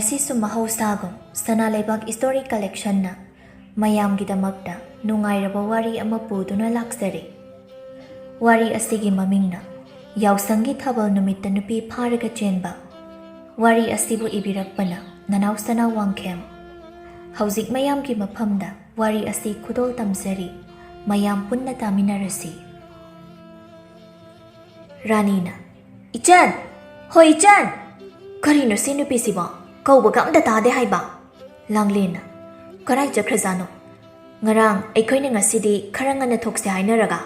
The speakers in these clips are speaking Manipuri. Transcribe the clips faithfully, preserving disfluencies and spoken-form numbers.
ꯉꯁꯤꯁꯨ ꯃꯍꯧꯁꯥꯒꯨꯝ ꯁꯅꯥ ꯂꯩꯕꯥꯛ ꯏꯁꯇꯣꯔꯤ ꯀꯂꯦꯛꯁꯟꯅ ꯃꯌꯥꯝꯒꯤꯗꯃꯛꯇ ꯅꯨꯡꯉꯥꯏꯔꯕ ꯋꯥꯔꯤ ꯑꯃ ꯄꯨꯗꯨꯅ ꯂꯥꯛꯆꯔꯤ꯫ ꯋꯥꯔꯤ ꯑꯁꯤꯒꯤ ꯃꯃꯤꯡꯅ ꯌꯥꯎꯁꯪꯒꯤ ꯊꯥꯕꯜ ꯅꯨꯃꯤꯠꯇ ꯅꯨꯄꯤ ꯐꯥꯔꯒ ꯆꯦꯟꯕ꯫ ꯋꯥꯔꯤ ꯑꯁꯤꯕꯨ ꯏꯕꯤꯔꯛꯄꯅ ꯅꯅꯥꯎ ꯁꯅꯥ ꯋꯥꯡꯈꯦꯝ꯫ ꯍꯧꯖꯤꯛ ꯃꯌꯥꯝꯒꯤ ꯃꯐꯝꯗ ꯋꯥꯔꯤ ꯑꯁꯤ ꯈꯨꯗꯣꯜ ꯇꯝꯖꯔꯤ꯫ ꯃꯌꯥꯝ ꯄꯨꯟꯅ ꯇꯥꯃꯤꯟꯅꯔꯁꯤ꯫ ꯔꯥꯅꯤꯅ, "ꯏꯆꯟ! ꯍꯣꯏ, ꯏꯆꯟ! ꯀꯔꯤꯅꯣ ꯁꯤ ꯅꯨꯄꯤꯁꯤꯕꯣ? ꯀꯧꯕꯒ ꯑꯝꯇ ꯇꯥꯗꯦ ꯍꯥꯏꯕ?" ꯂꯥꯡꯂꯦꯟꯅ, "ꯀꯔꯥꯏ ꯆꯠꯈ꯭ꯔꯖꯥꯠꯅꯣ? ꯉꯔꯥꯡ ꯑꯩꯈꯣꯏꯅ ꯉꯁꯤꯗꯤ ꯈꯔ ꯉꯟꯅ ꯊꯣꯛꯁꯦ ꯍꯥꯏꯅꯔꯒ?"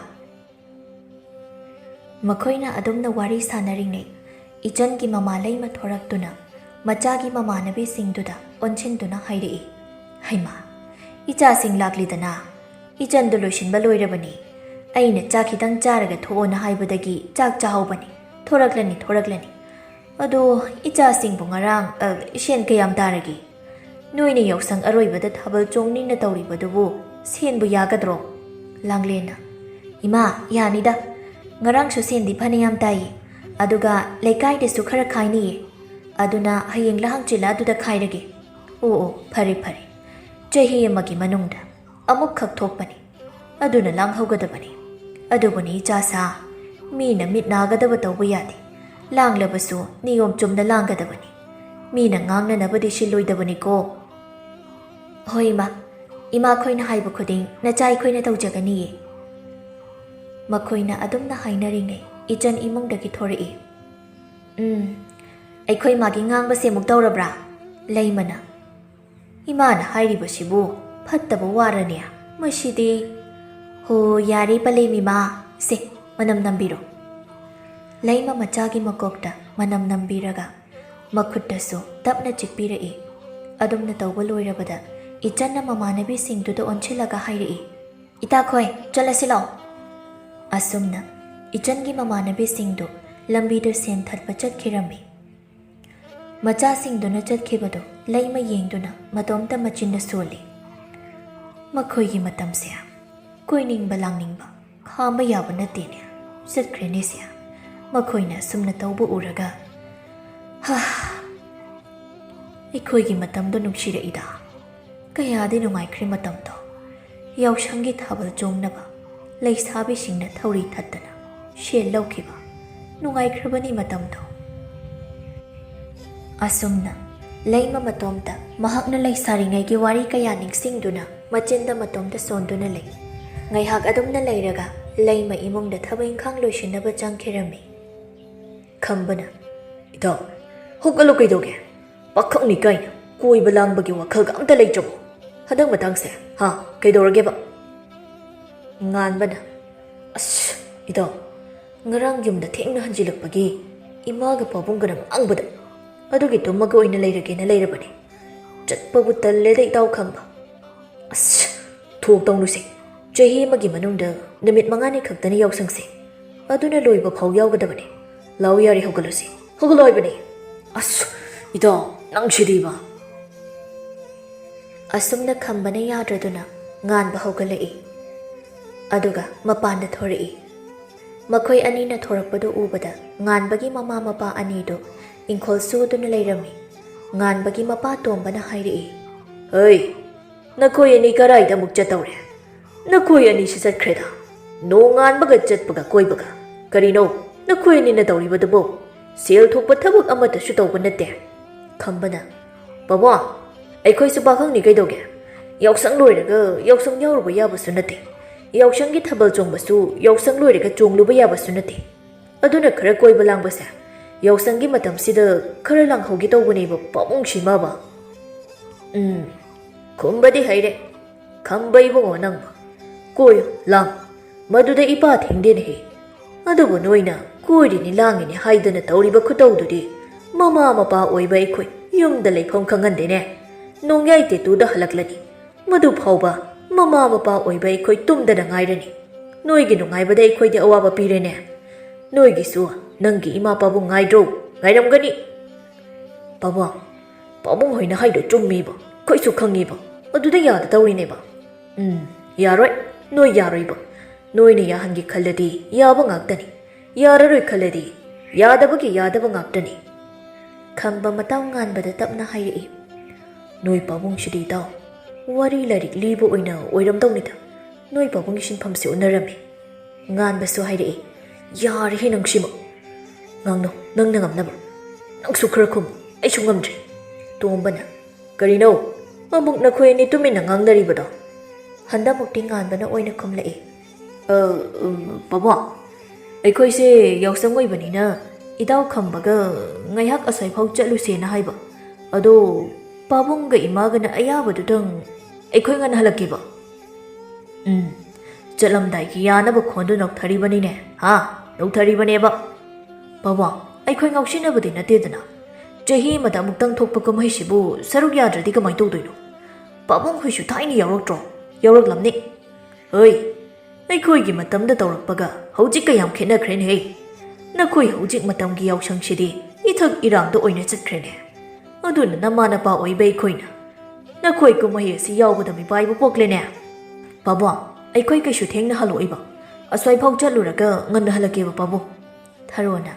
ꯃꯈꯣꯏꯅ ꯑꯗꯨꯝꯅ ꯋꯥꯔꯤ ꯁꯥꯟꯅꯔꯤꯉꯩ, ꯏꯆꯟꯒꯤ ꯃꯃꯥ ꯂꯩꯃ ꯊꯣꯔꯛꯇꯨꯅ ꯃꯆꯥꯒꯤ ꯃꯃꯥꯟꯅꯕꯤꯁꯤꯡꯗꯨꯗ ꯑꯣꯟꯁꯤꯟꯗꯨꯅ ꯍꯥꯏꯔꯛꯏ, "ꯍꯩꯃꯥ, ꯏꯆꯥꯁꯤꯡ ꯂꯥꯛꯂꯤꯗꯅ꯫ ꯏꯆꯟꯗꯨ ꯂꯣꯏꯁꯤꯟꯕ ꯂꯣꯏꯔꯕꯅꯤ꯫ ꯑꯩꯅ ꯆꯥꯛ ꯈꯤꯇꯪ ꯆꯥꯔꯒ ꯊꯣꯛꯑꯣꯅ ꯍꯥꯏꯕꯗꯒꯤ ꯆꯥꯛ ꯆꯥꯍꯧꯕꯅꯤ꯫ ꯊꯣꯔꯛꯂꯅꯤ, ꯊꯣꯔꯛꯂꯅꯤ꯫ ꯑꯗꯣ ꯏꯆꯥꯁꯤꯡꯕꯨ ꯉꯔꯥꯡ, ꯑ, ꯁꯦꯟ ꯀꯌꯥꯝ ꯇꯥꯔꯒꯦ? ꯅꯣꯏꯅ ꯌꯥꯎꯁꯪ ꯑꯔꯣꯏꯕꯗ ꯊꯥꯕꯜ ꯆꯣꯡꯅꯤꯅ ꯇꯧꯔꯤꯕꯗꯨꯕꯨ ꯁꯦꯟꯕꯨ ꯌꯥꯒꯗ꯭ꯔꯣ?" ꯂꯥꯡꯂꯦꯟꯅ, "ꯏꯃꯥ, ꯌꯥꯅꯤꯗ꯫ ꯉꯔꯥꯡꯁꯨ ꯁꯦꯟꯗꯤ ꯐꯅꯌꯥꯝ ꯇꯥꯏꯌꯦ꯫ ꯑꯗꯨꯒ ꯂꯩꯀꯥꯏꯗꯁꯨ ꯈꯔ ꯈꯥꯏꯅꯤꯌꯦ꯫ ꯑꯗꯨꯅ ꯍꯌꯦꯡꯂ ꯍꯪꯆꯤꯠꯂ ꯑꯗꯨꯗ ꯈꯥꯏꯔꯒꯦ꯫ ꯑꯣ, ꯑꯣ, ꯐꯔꯦ, ꯐꯔꯦ꯫ ꯆꯍꯤ ꯑꯃꯒꯤ ꯃꯅꯨꯡꯗ ꯑꯃꯨꯛꯈꯛ ꯊꯣꯛꯄꯅꯤ꯫ ꯑꯗꯨꯅ ꯂꯥꯡꯍꯧꯒꯗꯕꯅꯤ꯫ ꯑꯗꯨꯕꯨꯅꯤ ꯏꯆꯥꯁꯥ, ꯃꯤꯅ ꯃꯤꯠ ꯅꯥꯒꯗꯕ ꯇꯧꯕ ꯌꯥꯗꯦ꯫ ꯂꯥꯡꯂꯕꯁꯨ ꯅꯤꯌꯣꯝ ꯆꯨꯝꯅ ꯂꯥꯡꯒꯗꯕꯅꯤ꯫ ꯃꯤꯅ ꯉꯥꯡꯅꯅꯕꯗꯤ ꯁꯤꯜꯂꯣꯏꯗꯕꯅꯤꯀꯣ꯫" "ꯍꯣꯏ, ꯏꯃꯥ꯫ ꯏꯃꯥꯈꯣꯏꯅ ꯍꯥꯏꯕ ꯈꯨꯗꯤꯡ ꯅꯆꯥ ꯑꯩꯈꯣꯏꯅ ꯇꯧꯖꯒꯅꯤꯌꯦ꯫" ꯃꯈꯣꯏꯅ ꯑꯗꯨꯝꯅ ꯍꯥꯏꯅꯔꯤꯉꯩ, ꯏꯆꯟ ꯏꯃꯨꯡꯗꯒꯤ ꯊꯣꯔꯛꯏ꯫ "ꯎꯝ, ꯑꯩꯈꯣꯏ ꯃꯥꯒꯤ ꯉꯥꯡꯕꯁꯦ ꯑꯃꯨꯛ ꯇꯧꯔꯕ꯭ꯔꯥ?" ꯂꯩꯃꯅ, "ꯏꯃꯥꯅ ꯍꯥꯏꯔꯤꯕꯁꯤꯕꯨ ꯐꯠꯇꯕ ꯋꯥꯔꯅꯦ? ꯃꯁꯤꯗꯤ꯫" "ꯍꯣ, ꯌꯥꯔꯦ, ꯄꯂꯦꯝ ꯏꯃꯥ꯫ ꯁꯦ, ꯃꯅꯝ ꯅꯝꯕꯤꯔꯣ꯫" ꯂꯩꯃ ꯃꯆꯥꯒꯤ ꯃꯀꯣꯛꯇ ꯃꯅꯝ ꯅꯝꯕꯤꯔꯒ ꯃꯈꯨꯠꯇꯁꯨ ꯇꯞꯅ ꯆꯤꯛꯄꯤꯔꯛꯏ꯫ ꯑꯗꯨꯝꯅ ꯇꯧꯕ ꯂꯣꯏꯔꯕꯗ ꯏꯆꯟꯅ ꯃꯃꯥꯟꯅꯕꯤꯁꯤꯡꯗꯨꯗ ꯑꯣꯟꯁꯤꯜꯂꯒ ꯍꯥꯏꯔꯛꯏ, "ꯏꯇꯥꯈꯣꯏ, ꯆꯠꯂꯁꯤ ꯂꯥꯛꯑꯣ꯫" ꯑꯁꯨꯝꯅ ꯏꯆꯟꯒꯤ ꯃꯃꯥꯟꯅꯕꯤꯁꯤꯡꯗꯨ ꯂꯝꯕꯤꯗ ꯁꯦꯟ ꯊꯠꯄ ꯆꯠꯈꯤꯔꯝꯃꯤ꯫ ꯃꯆꯥꯁꯤꯡꯗꯨꯅ ꯆꯠꯈꯤꯕꯗꯨ ꯂꯩꯃ ꯌꯦꯡꯗꯨꯅ ꯃꯇꯣꯝꯇ ꯃꯆꯤꯟꯗ ꯁꯣꯜꯂꯤ꯫ ꯃꯈꯣꯏꯒꯤ ꯃꯇꯝꯁꯦ ꯀꯣꯏꯅꯤꯡꯕ ꯂꯥꯡꯅꯤꯡꯕ ꯈꯥꯝꯕ ꯌꯥꯕ ꯅꯠꯇꯦꯅꯦ꯫ ꯆꯠꯈ꯭ꯔꯦꯅꯦ ꯁꯦ꯫ ꯃꯈꯣꯏꯅ ꯑꯁꯨꯝꯅ ꯇꯧꯕ ꯎꯔꯒ, ꯍꯥ, ꯑꯩꯈꯣꯏꯒꯤ ꯃꯇꯝꯗꯣ ꯅꯨꯡꯁꯤꯔꯛꯏꯗ꯫ ꯀꯌꯥꯗꯤ ꯅꯨꯡꯉꯥꯏꯈ꯭ꯔꯦ ꯃꯇꯝꯗꯣ꯫ ꯌꯥꯎꯁꯪꯒꯤ ꯊꯥꯕꯜ ꯆꯣꯡꯅꯕ ꯂꯩꯁꯥꯕꯤꯁꯤꯡꯅ ꯊꯧꯔꯤ ꯊꯠꯇꯅ ꯁꯦꯜ ꯂꯧꯈꯤꯕ꯫ ꯅꯨꯡꯉꯥꯏꯈ꯭ꯔꯕꯅꯤ ꯃꯇꯝꯗꯣ꯫ ꯑꯁꯨꯝꯅ ꯂꯩꯃ ꯃꯇꯣꯝꯇ ꯃꯍꯥꯛꯅ ꯂꯩꯁꯥꯔꯤꯉꯩꯒꯤ ꯋꯥꯔꯤ ꯀꯌꯥ ꯅꯤꯡꯁꯤꯡꯗꯨꯅ ꯃꯆꯤꯟꯗ ꯃꯇꯣꯝꯇ ꯁꯣꯟꯗꯨꯅ ꯂꯩ꯫ ꯉꯥꯏꯍꯥꯛ ꯑꯗꯨꯝꯅ ꯂꯩꯔꯒ ꯂꯩꯃ ꯏꯃꯨꯡꯗ ꯊꯕꯛ ꯏꯪꯈꯥꯡ ꯂꯣꯏꯁꯤꯟꯅꯕ ꯆꯪꯈꯤꯔꯝꯃꯤ꯫ ꯈꯝꯕꯅ, "ꯏꯇꯥꯎ, ꯍꯧꯒꯠꯂꯣ, ꯀꯩꯗꯧꯒꯦ? ꯄꯥꯈꯪꯅꯤ ꯀꯥꯏꯅ ꯀꯣꯏꯕ ꯂꯥꯡꯕꯒꯤ ꯋꯥꯈꯜꯒ ꯑꯝꯇ ꯂꯩꯇ꯭ꯔꯕꯣ? ꯍꯟꯗꯛ ꯃꯇꯥꯡꯁꯦ, ꯍꯥ, ꯀꯩꯗꯧꯔꯒꯦꯕ?" ꯉꯥꯟꯕꯅ, "ꯑꯁ, ꯏꯇꯥꯎ, ꯉꯔꯥꯡ ꯌꯨꯝꯗ ꯊꯦꯡꯅ ꯍꯟꯖꯤꯜꯂꯛꯄꯒꯤ ꯏꯃꯥꯒ ꯄꯥꯕꯨꯡꯒꯅ ꯉꯥꯡꯕꯗ ꯑꯗꯨꯒꯤ ꯇꯨꯝꯃꯒ ꯑꯣꯏꯅ ꯂꯩꯔꯒꯦꯅ ꯂꯩꯔꯕꯅꯤ꯫ ꯆꯠꯄꯕꯨ ꯇꯜꯂꯦꯗ, ꯏꯇꯥꯎ ꯈꯝꯕ꯫ ꯑꯁ, ꯊꯣꯛ ꯇꯧꯅꯨꯁꯦ꯫ ꯆꯍꯤ ꯑꯃꯒꯤ ꯃꯅꯨꯡꯗ ꯅꯨꯃꯤꯠ ꯃꯉꯥꯅꯤ ꯈꯛꯇꯅꯤ ꯌꯥꯎꯁꯪꯁꯦ꯫ ꯑꯗꯨꯅ ꯂꯣꯏꯕ ꯐꯥꯎ ꯌꯥꯎꯒꯗꯕꯅꯦ꯫ ꯂꯥꯎ ꯌꯥꯔꯦ, ꯍꯧꯒꯠꯂꯨꯁꯦ꯫ ꯍꯧꯒꯠꯂꯣ ꯍꯥꯏꯕꯅꯦ꯫ ꯑꯁ, ꯏꯇꯥꯎ, ꯅꯪꯁꯤꯗꯤꯕ!" ꯑꯁꯨꯝꯅ ꯈꯝꯕꯅ ꯌꯥꯗ꯭ꯔꯗꯨꯅ ꯉꯥꯟꯕ ꯍꯧꯒꯠꯂꯛꯏ꯫ ꯑꯗꯨꯒ ꯃꯄꯥꯟꯗ ꯊꯣꯔꯛꯏ꯫ ꯃꯈꯣꯏ ꯑꯅꯤꯅ ꯊꯣꯔꯛꯄꯗꯨ ꯎꯕꯗ ꯉꯥꯟꯕꯒꯤ ꯃꯃꯥ ꯃꯄꯥ ꯑꯅꯤꯗꯨ ꯏꯪꯈꯣꯜ ꯁꯨꯗꯨꯅ ꯂꯩꯔꯝꯃꯤ꯫ ꯉꯥꯟꯕꯒꯤ ꯃꯄꯥ ꯇꯣꯝꯕꯅ ꯍꯥꯏꯔꯛꯏ, "ꯍꯩ, ꯅꯈꯣꯏ ꯑꯅꯤ ꯀꯔꯥꯏꯗ ꯑꯃꯨꯛ ꯆꯠꯇꯧꯔꯦ? ꯅꯈꯣꯏ ꯑꯅꯤꯁꯤ ꯆꯠꯈ꯭ꯔꯦꯗ꯫ ꯅꯣꯡꯉꯥꯟꯕꯒ ꯆꯠꯄꯒ ꯀꯣꯏꯕꯒ꯫ ꯀꯔꯤꯅꯣ ꯅꯈꯣꯏ ꯑꯅꯤꯅ ꯇꯧꯔꯤꯕꯗꯨꯕꯨ? ꯁꯦꯜ ꯊꯣꯛꯄ ꯊꯕꯛ ꯑꯃꯠꯇꯁꯨ ꯇꯧꯕ ꯅꯠꯇꯦ꯫" ꯈꯝꯕꯅ, "ꯄꯥꯕꯨꯡ, ꯑꯩꯈꯣꯏꯁꯨ ꯄꯥꯈꯪꯅꯤ ꯀꯩꯗꯧꯒꯦ? ꯌꯥꯎꯁꯪ ꯂꯣꯏꯔꯒ ꯌꯥꯎꯁꯪ ꯌꯥꯎꯔꯨꯕ ꯌꯥꯕꯁꯨ ꯅꯠꯇꯦ꯫ ꯌꯥꯎꯁꯪꯒꯤ ꯊꯥꯕꯜ ꯆꯣꯡꯕꯁꯨ ꯌꯥꯎꯁꯪ ꯂꯣꯏꯔꯒ ꯆꯣꯡꯂꯨꯕ ꯌꯥꯕꯁꯨ ꯅꯠꯇꯦ꯫ ꯑꯗꯨꯅ ꯈꯔ ꯀꯣꯏꯕ ꯂꯥꯡꯕꯁꯦ, ꯌꯥꯎꯁꯪꯒꯤ ꯃꯇꯝꯁꯤꯗ ꯈꯔ ꯂꯥꯡꯍꯧꯒꯦ ꯇꯧꯕꯅꯦꯕ ꯄꯥꯕꯨꯡ ꯁꯤꯃꯕ꯫" ꯎꯝ, ꯈꯨꯝꯕꯗꯤ ꯍꯩꯔꯦ꯫ ꯈꯝꯕ ꯏꯕꯨꯡꯉꯣ ꯅꯪꯕꯨ꯫ ꯀꯣꯏꯌꯨ, ꯂꯥꯡꯉꯨ꯫ ꯃꯗꯨꯗ ꯏꯄꯥ ꯊꯤꯡꯗꯦꯅꯦꯍꯦ꯫ ꯑꯗꯨꯕꯨ ꯅꯣꯏꯅ ꯀꯣꯏꯔꯤꯅꯤ ꯂꯥꯡꯉꯤꯅꯤ ꯍꯥꯏꯗꯅ ꯇꯧꯔꯤꯕ ꯈꯨꯇꯧꯗꯨꯗꯤ ꯃꯃꯥ ꯃꯄꯥ ꯑꯣꯏꯕ ꯑꯩꯈꯣꯏ ꯌꯨꯝꯗ ꯂꯩꯐꯝ ꯈꯪꯍꯟꯗꯦꯅꯦ꯫ ꯅꯣꯡꯌꯥꯏ ꯇꯦꯇꯨꯗ ꯍꯜꯂꯛꯂꯅꯤ꯫ ꯃꯗꯨ ꯐꯥꯎꯕ ꯃꯃꯥ ꯃꯄꯥ ꯑꯣꯏꯕ ꯑꯩꯈꯣꯏ ꯇꯨꯝꯗꯅ ꯉꯥꯏꯔꯅꯤ꯫ ꯅꯣꯏꯒꯤ ꯅꯨꯡꯉꯥꯏꯕꯗ ꯑꯩꯈꯣꯏꯗꯤ ꯑꯋꯥꯕ ꯄꯤꯔꯦꯅꯦ꯫ ꯅꯣꯏꯒꯤꯁꯨ ꯅꯪꯒꯤ ꯏꯃꯥ ꯄꯥꯕꯨꯡ ꯉꯥꯏꯗ꯭ꯔꯣ? ꯉꯥꯏꯔꯝꯒꯅꯤ꯫ ꯄꯥꯕꯨꯡ, ꯄꯥꯕꯨꯡ ꯍꯣꯏꯅ ꯍꯥꯏꯗꯣ ꯆꯨꯝꯃꯤꯕ, ꯑꯩꯈꯣꯏꯁꯨ ꯈꯪꯉꯤꯕ, ꯑꯗꯨꯗ ꯌꯥꯗ ꯇꯧꯔꯤꯅꯦꯕ꯫ ꯎꯝ, ꯌꯥꯔꯣꯏ, ꯅꯣꯏ ꯌꯥꯔꯣꯏꯕ꯫ ꯅꯣꯏꯅ ꯌꯥꯍꯟꯒꯦ ꯈꯜꯂꯗꯤ ꯌꯥꯕ ꯉꯥꯛꯇꯅꯤ, ꯌꯥꯔꯔꯣꯏ ꯈꯜꯂꯗꯤ ꯌꯥꯗꯕꯒꯤ ꯌꯥꯗꯕ ꯉꯥꯛꯇꯅꯤ꯫ ꯈꯝꯕ ꯃꯇꯥꯎ ꯉꯥꯟꯕꯗ ꯇꯞꯅ ꯍꯥꯏꯔꯛꯏ, "ꯅꯣꯏ ꯄꯥꯕꯨꯡꯁꯤꯗꯤ ꯏꯇꯥꯎ, ꯋꯥꯔꯤ ꯂꯥꯏꯔꯤꯛ ꯂꯤꯕ ꯑꯣꯏꯅ ꯑꯣꯏꯔꯝꯗꯧꯅꯤꯗ꯫ ꯅꯣꯏ ꯄꯥꯕꯨꯡꯒꯤ ꯁꯤꯟꯐꯝꯁꯦ ꯑꯣꯟꯅꯔꯝꯃꯤ꯫" ꯉꯥꯟꯕꯁꯨ ꯍꯥꯏꯔꯛꯏ, "ꯌꯥꯔꯦꯍꯦ ꯅꯪꯁꯤꯃ꯫ ꯉꯥꯡꯅꯧ, ꯅꯪꯅ ꯉꯝꯅꯕ꯫ ꯅꯪꯁꯨ ꯈꯔ ꯈꯨꯝꯃꯨ, ꯑꯩꯁꯨ ꯉꯝꯗ꯭ꯔꯦ꯫" ꯇꯣꯝꯕꯅ, "ꯀꯔꯤꯅꯣ? ꯑꯃꯨꯛ ꯅꯈꯣꯏ ꯑꯅꯤ ꯇꯨꯃꯤꯟꯅ ꯉꯥꯡꯅꯔꯤꯕꯗꯣ?" ꯍꯟꯗꯛꯃꯨꯛꯇꯤ ꯉꯥꯟꯕꯅ ꯑꯣꯏꯅ ꯈꯨꯝꯂꯛꯏ, "ꯑ, ꯎꯝ, ꯄꯥꯕꯨꯡ, ꯑꯩꯈꯣꯏꯁꯦ ꯌꯥꯎꯁꯪ ꯑꯣꯏꯕꯅꯤꯅ ꯏꯇꯥꯎ ꯈꯝꯕꯒ ꯉꯥꯏꯍꯥꯛ ꯑꯁ꯭ꯋꯥꯏꯐꯥꯎ ꯆꯠꯂꯨꯁꯦꯅ ꯍꯥꯏꯕ꯫ ꯑꯗꯣ ꯄꯥꯕꯨꯡꯒ ꯏꯃꯥꯒꯅ ꯑꯌꯥꯕꯗꯨꯗꯪ ꯑꯩꯈꯣꯏ ꯉꯟꯅ ꯍꯜꯂꯛꯀꯦꯕ꯫" "ꯎꯝ, ꯆꯠꯂꯝꯗꯥꯏꯒꯤ ꯌꯥꯅꯕ ꯈꯣꯟꯗꯨ ꯅꯧꯊꯔꯤꯕꯅꯤꯅꯦ, ꯍꯥ? ꯅꯧꯊꯔꯤꯕꯅꯦꯕ꯫ ꯄꯥꯕꯨꯡ, ꯑꯩꯈꯣꯏ ꯉꯥꯎꯁꯤꯟꯅꯕꯗꯤ ꯅꯠꯇꯦꯗꯅ꯫ ꯆꯍꯤ ꯑꯃꯗ ꯑꯃꯨꯛꯇꯪ ꯊꯣꯛꯄ ꯀꯨꯝꯍꯩꯁꯤꯕꯨ ꯁꯔꯨꯛ ꯌꯥꯗ꯭ꯔꯗꯤ ꯀꯃꯥꯏꯅ ꯇꯧꯗꯣꯏꯅꯣ? ꯄꯥꯕꯨꯡ ꯈꯣꯏꯁꯨ ꯊꯥꯏꯅ ꯌꯥꯎꯔꯛꯇ꯭ꯔꯣ? ꯌꯥꯎꯔꯛꯂꯝꯅꯤ꯫" "ꯍꯣꯏ, ꯑꯩꯈꯣꯏꯒꯤ ꯃꯇꯝꯗ ꯇꯧꯔꯛꯄꯒ ꯍꯧꯖꯤꯛꯀ ꯌꯥꯝ ꯈꯦꯠꯅꯈ꯭ꯔꯦꯅꯦꯍꯦ꯫ ꯅꯈꯣꯏ ꯍꯧꯖꯤꯛ ꯃꯇꯝꯒꯤ ꯌꯥꯎꯁꯪꯁꯤꯗꯤ ꯏꯊꯛ ꯏꯔꯥꯡꯗ ꯑꯣꯏꯅ ꯆꯠꯈ꯭ꯔꯦꯅꯦ꯫ ꯑꯗꯨꯅ ꯅꯃꯥ ꯅꯄꯥ ꯑꯣꯏꯕ ꯑꯩꯈꯣꯏꯅ ꯅꯈꯣꯏ ꯀꯨꯝꯍꯩ ꯑꯁꯤ ꯌꯥꯎꯕꯗ ꯃꯤꯄꯥꯏꯕ ꯄꯣꯛꯂꯦꯅꯦ꯫ ꯄꯥꯕꯨꯡ, ꯑꯩꯈꯣꯏ ꯀꯩꯁꯨ ꯊꯦꯡꯅ ꯍꯜꯂꯛꯑꯣꯏꯕ꯫ ꯑꯁ꯭ꯋꯥꯏꯐꯥꯎ ꯆꯠꯂꯨꯔꯒ ꯉꯟꯅ ꯍꯜꯂꯛꯀꯦꯕ ꯄꯥꯕꯨꯡ꯫" ꯊꯔꯣꯅ,